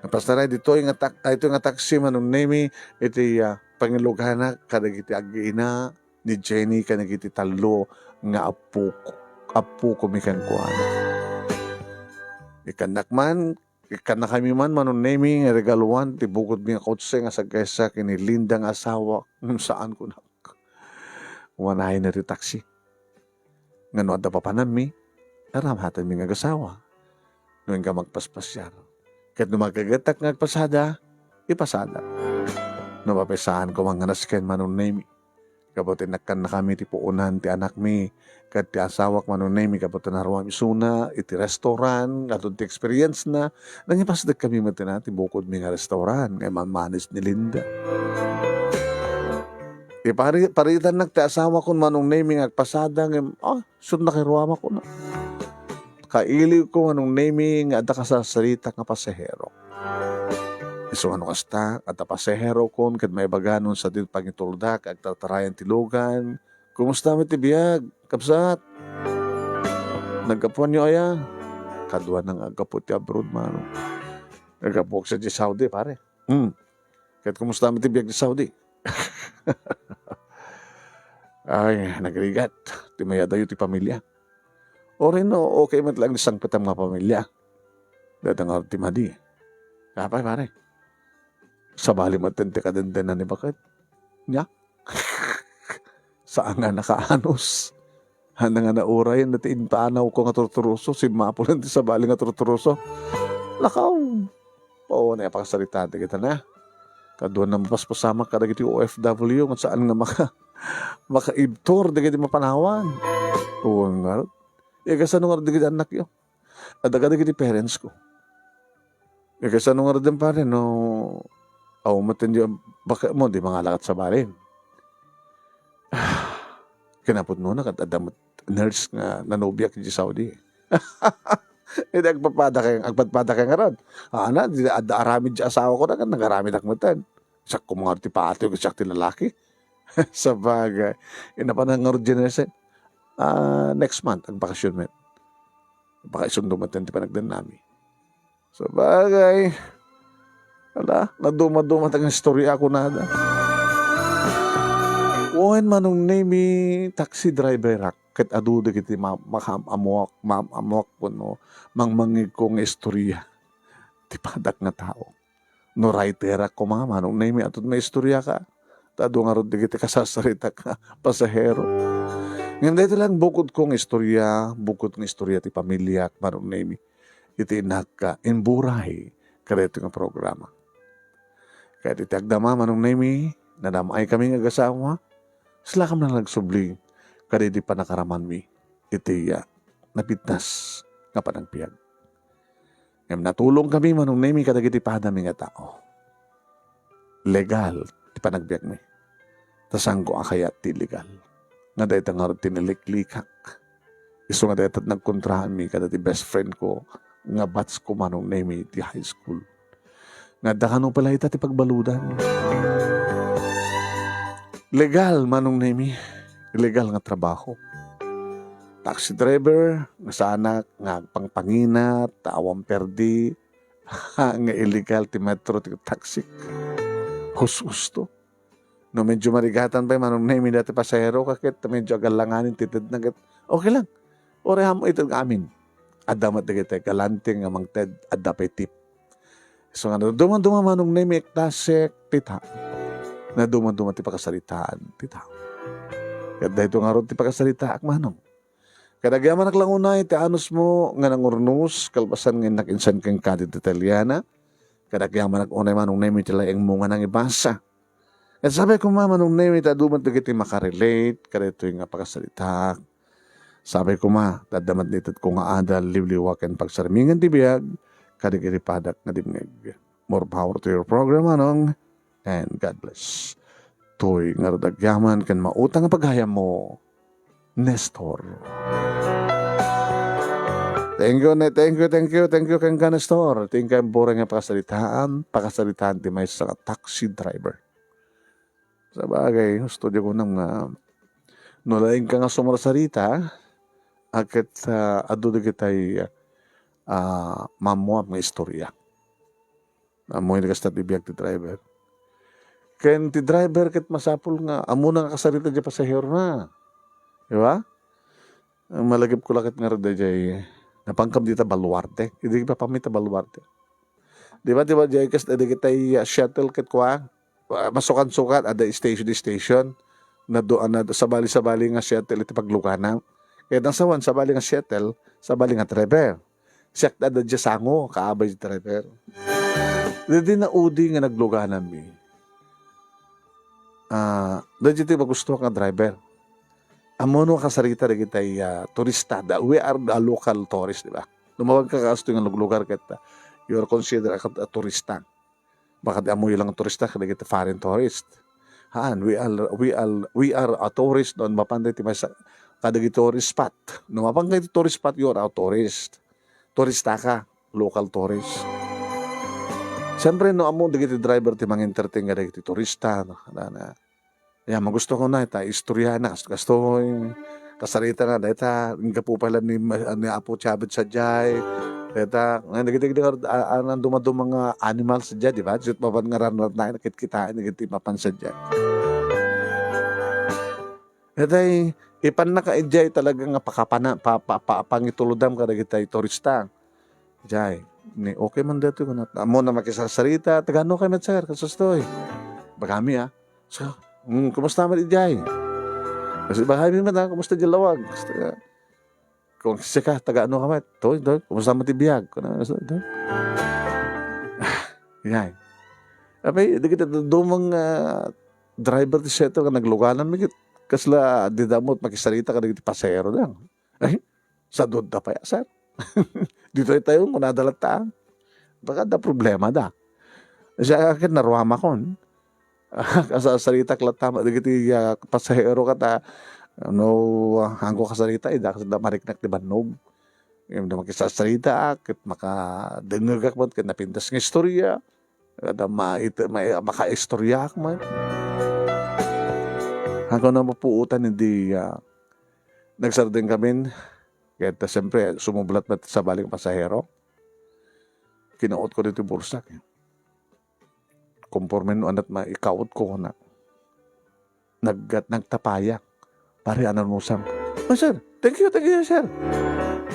Napasaray ditoy nga tak-, daytoy nga taksi, Manong Nemi, iti, ah, pangiluganak kadagiti agina ni Jenny ken dagiti tallo nga apok-, appokomi kenkuana. Ikkannak man, ikkannakami man, Manong Nemi, nga regaluan ti bukodmi nga kotse nga sagkaysa ken ni Linda nga asawa, ngem saan kunak. Umanayna ti taksi. Nga no adda papanammi, aramatenmi nga agasawa. no inka magpaspasiar. Ket no magagetak nga agpasada, ipasada. No mapisaanko man nga nasken, Manong Nemi, gapu ti nakkannakami ti puonan ti anakmi ket ti asawak, Manong Nemi, gapu ta naruam isuna iti restaurant, adun ti experience na, nangipasdekkami met ti bukodmi nga restaurant nga immanage ni Linda. Ipari-, paritannak ti asawakon, Manong Nemi, nga agpasada ngem, ah, isunna kay ruama, kuna. Kailiwko, Manong Nemi, nga adda kasarsaritak nga pasahero. Isu nga no kasta, adda pasaherokon ket maibaga no sadino pangituldak, agtartarayan ti lugan. Kumusta met ti biag, kabsat? Naggapuanyo aya? Kaduana nga aggapu ti abroad, Manong. Naggapuak sa di Saudi, pare. Hmm. Ket kumusta met ti biag di Saudi? Ay, nagrigat. Ti mayadayo ti pamilya. Uray no, okay met lang di sangpetam nga pamilya. Dayta nga ti madi. Apay, pare. Sabali met ti kadendenan ni baket. Nya? Saan nga nakaanus. Haan nga nauray, no ti impanawko nga turturoso, simmapulan ti sabali nga turturoso. Lakaw! Paunay a pakasaritaan dagita na. Kaduana mapaspasamak kadagiti O F W nga saan nga maka-, makaibtur dagiti mapanawan. Uwan nga. E, kasano nga dagiti annakyo? Adda kadagiti parents ko. E, kasano nga rudem, pare, no aw met ti baketmo, di mangalakat sabali? Kinapudnona ket adda met nurse nga nanobiak idiay Saudi. Idi agpadpadakay, agpadpadakay ngarud. Ana, di adda aramid ti asawako, nagaramitdak metten. Siak koma ngarud ti patio, siak ti lalaki. Sabagay. Inapan ngarud diay nurse. Ah, next month, agbakasyon met. Baka isundo met ti panagdannami. Sabagay. Ala, naduma-duma ti istorya, kunada. Wen, Manong Nemi, taxi driver-ak, ket adu dagiti ma-, makaam-amuak, maam-amuak wenno mangmangngegko nga istorya ti padak nga tao. No writer-ak koma, Manong Nemi, aton maistoriaka. Ta adu ngarud dagiti kasarsaritak nga pasahero. Ngem daytoy lang bukodko nga istorya, bukod nga istorya ti pamiliak, Manong Nemi, iti innak, ah, imburay kadaytoy nga programa. Ket iti agdama, Manong Nemi, nadam-ay kami nga agasawa, salakam na nagsubli kadaydi panakaramanmi iti, ah, napitnas nga panagbiag. Ngem natulong kami, Manong Nemi, kadagiti padami nga tao. Legal ti panagbiagmi. Ta saanko a kayat ti illegal. Nga dayta ngarud ti naliklikak. Isu nga dayta nagkontraanmi kadagiti best friend ko nga batch ko, Manong Nemi, ti high school. Nga adda kano pay la ita ti pagbaludan. Legal, Manong Nemi. Illegal nga trabaho. Taxi driver, nga saanak nga agpangpanginat, ta awan perdi, nga illegal ti metro ti taxi. Hus-, husto. No medyo marigatan pay, Manong Nemi, dati pasahero ka ket medyo agallanganin ti tedna ket okay lang. Uray ammo ited nga amin. Adda met dagiti galante nga mangted, adda pay tip. So nga, naduma-duma, Manong Nemi, ektasek ti tao. Naduma-duma ti pakasaritaan ti tao. Ket daytoy ngarud ti pakasaritaak, Manong. Ket agyamanak la unay ti anusmo nga nangurnos, kalpasan nga innak insan kenka ditoy Italiana. Ket agyamanak unay, Manong Nemi, ti laengmo nga nangibasa. Ket sapay koma, Manong Nemi, ta adu met dagiti makarelate kadaytoy nga pakasaritaak. Sapay koma, ta adda met ni tedko nga adal, liwliwa ken pagsarmingan ti biag kadagiti padak nga dimngeg. More power to your program, Manong, and God bless. Toy ngarud agyaman ken mautang nga paggayammo, Nestor. Thank you, ne-, thank you, thank you, thank you kenka, Nestor. Ti inka imburay nga pakasaritaan, pakasaritaan ti maysa nga taxi driver. Sabagay, husto diay kunam nga, no laeng ka nga sumarsarita, a ket, ah, adu dagitay, ah, maammoam nga istorya. Ammoyo ti kasta ti biag ti driver. Ken ti driver ket masapul nga ammona nga kasarita diay pasaherona. Di ba? Ang malagipko la ket ngarud daydiay, napankam dita baluarte. Idi papanmi ta baluarte. Di ba, di ba, diay kas-, dagitay, ah, shuttle ket kua? Ah, masukan-sukat, adda station, station. Nadu-, ah, nadu-, sabali-sabali nga shuttle iti paglukana. Ket nasawan, sabali nga shuttle, sabali nga driver. Siak ti adda diay sango, kaabay ti driver. Daydi naudi nga naglugananmi. Ah, daydi ti magustuak nga driver. Ammoyo a kasarita dagiti, ah, turista. Da, we are the local tourist, di ba? No mapanka kastoy nga luglugar ket, ah, you are considered a, a turista. Baka di ammoyo lang turista kadagiti foreign tourist. Haan, we are, we are, we are a tourist no mapan dayta maysa kadagiti tourist spot. No mapanka iti tourist spot, you are a tourist. Turista ka, local tourist. Siyempre, no ammo dagiti driver ti mangentertain kadagiti turista, no? Nana. Ya, magusto ko na ita, istorya na, kasto, kastoy, kasarita na, dayta, gapu pay la ni, ni Apo Chavez sadiay, dayta, ngayon, dagiti, dagiti, a-, a-, dumaduma nga animals sadiay, di ba? Diyo, mapan nga ran-, ran-, nakit-, kitain, dagiti mapan sadiay. Dayta, ipanna ka idiay talaga nga pakapana-, pa-, pa-, pa-, pangitulodam kadagiti turista. Jay, ni, "Okay man daytoy," kunana. Ammo na makisarsarita, "Taga ano kayo met, sir?" Kastoy. Bagami, ah. So, "Mm, kumusta man idiay?" Kasi bagami man, ah, "Kumusta di lawag?" Kastoy, ah. Kung sika, "Taga ano ka met?" "Toy, toy, kumusta man ti biag?" Kunana, so, toy. Jay. Apay, dagiti dumang, ah, driver ti shuttle nga naglugananmi ket kasla di damot makisarita kadagiti pasahero lang. Ay, sadudda pay, sir. Ditoy tayo, kunada latta. Baka da problema da. Siya ket naruamakon. Kasasaritak latta, dagiti, ah, pasahero ket, ah, no, ah, haanko kasarita, ida, kasla mariknak ti bannog. Ngem no makisasarita, ket makadengngegak met, ket napintas nga istorya. Kada ma-, iti, ma-, makaistoryaak met. Haanko na mapuotan idi, ah, nagsardeng kamin. Ket, ah, siyempre, sumublat met sabali nga pasahero. Kinautko ditoy bursak. Konforme no anat maikautko, kuna. Naggat-, nagtapayak. Pare, ananusam. "Oh, sir, thank you, thank you, sir."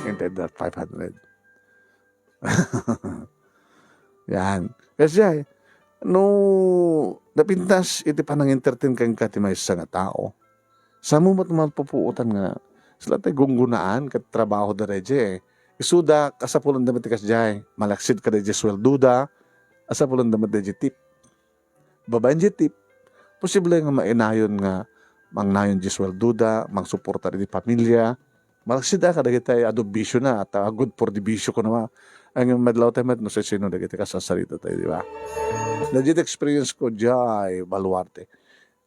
Intended five hundred. Yan. Kasi ay, no napintas iti panangentertain kenka ti maysa nga tao, saanmo met mapupuotan nga sila tay gunggonaan ket trabahoda daydiay. Isuda, kasapulanda met ti kasdiay, malaksid kadaydiay sueldoda, kasapulanda met daydiay tip. Babaen diay tip, posible nga mainayon nga mangnayon diay sueldoda, mangsuporta iti pamilya. Malaksid a kadagiti adu bisio na, ta good for the bisio kuno. Ngem madlawtayo met no sisino dagiti kasasarita tayo, di ba? Dagiti experience ko diay baluarte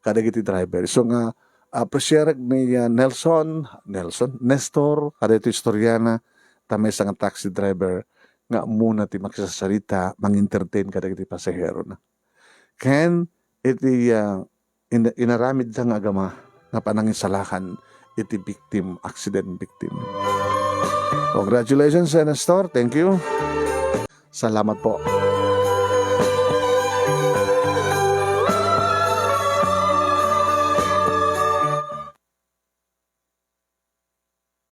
kadagiti driver. So nga, appreciate ni, ah, Nelson, Nelson, Nestor, kadagiti istoriana, ta maysa nga taxi driver nga ammona ti makisasarita, mangentertain kadagiti pasaherona. Ken iti, ah, in-, inaramidda nga agama nga panangisalakan iti victim, accident victim. Congratulations, Sir Nestor. Thank you. Salamat po.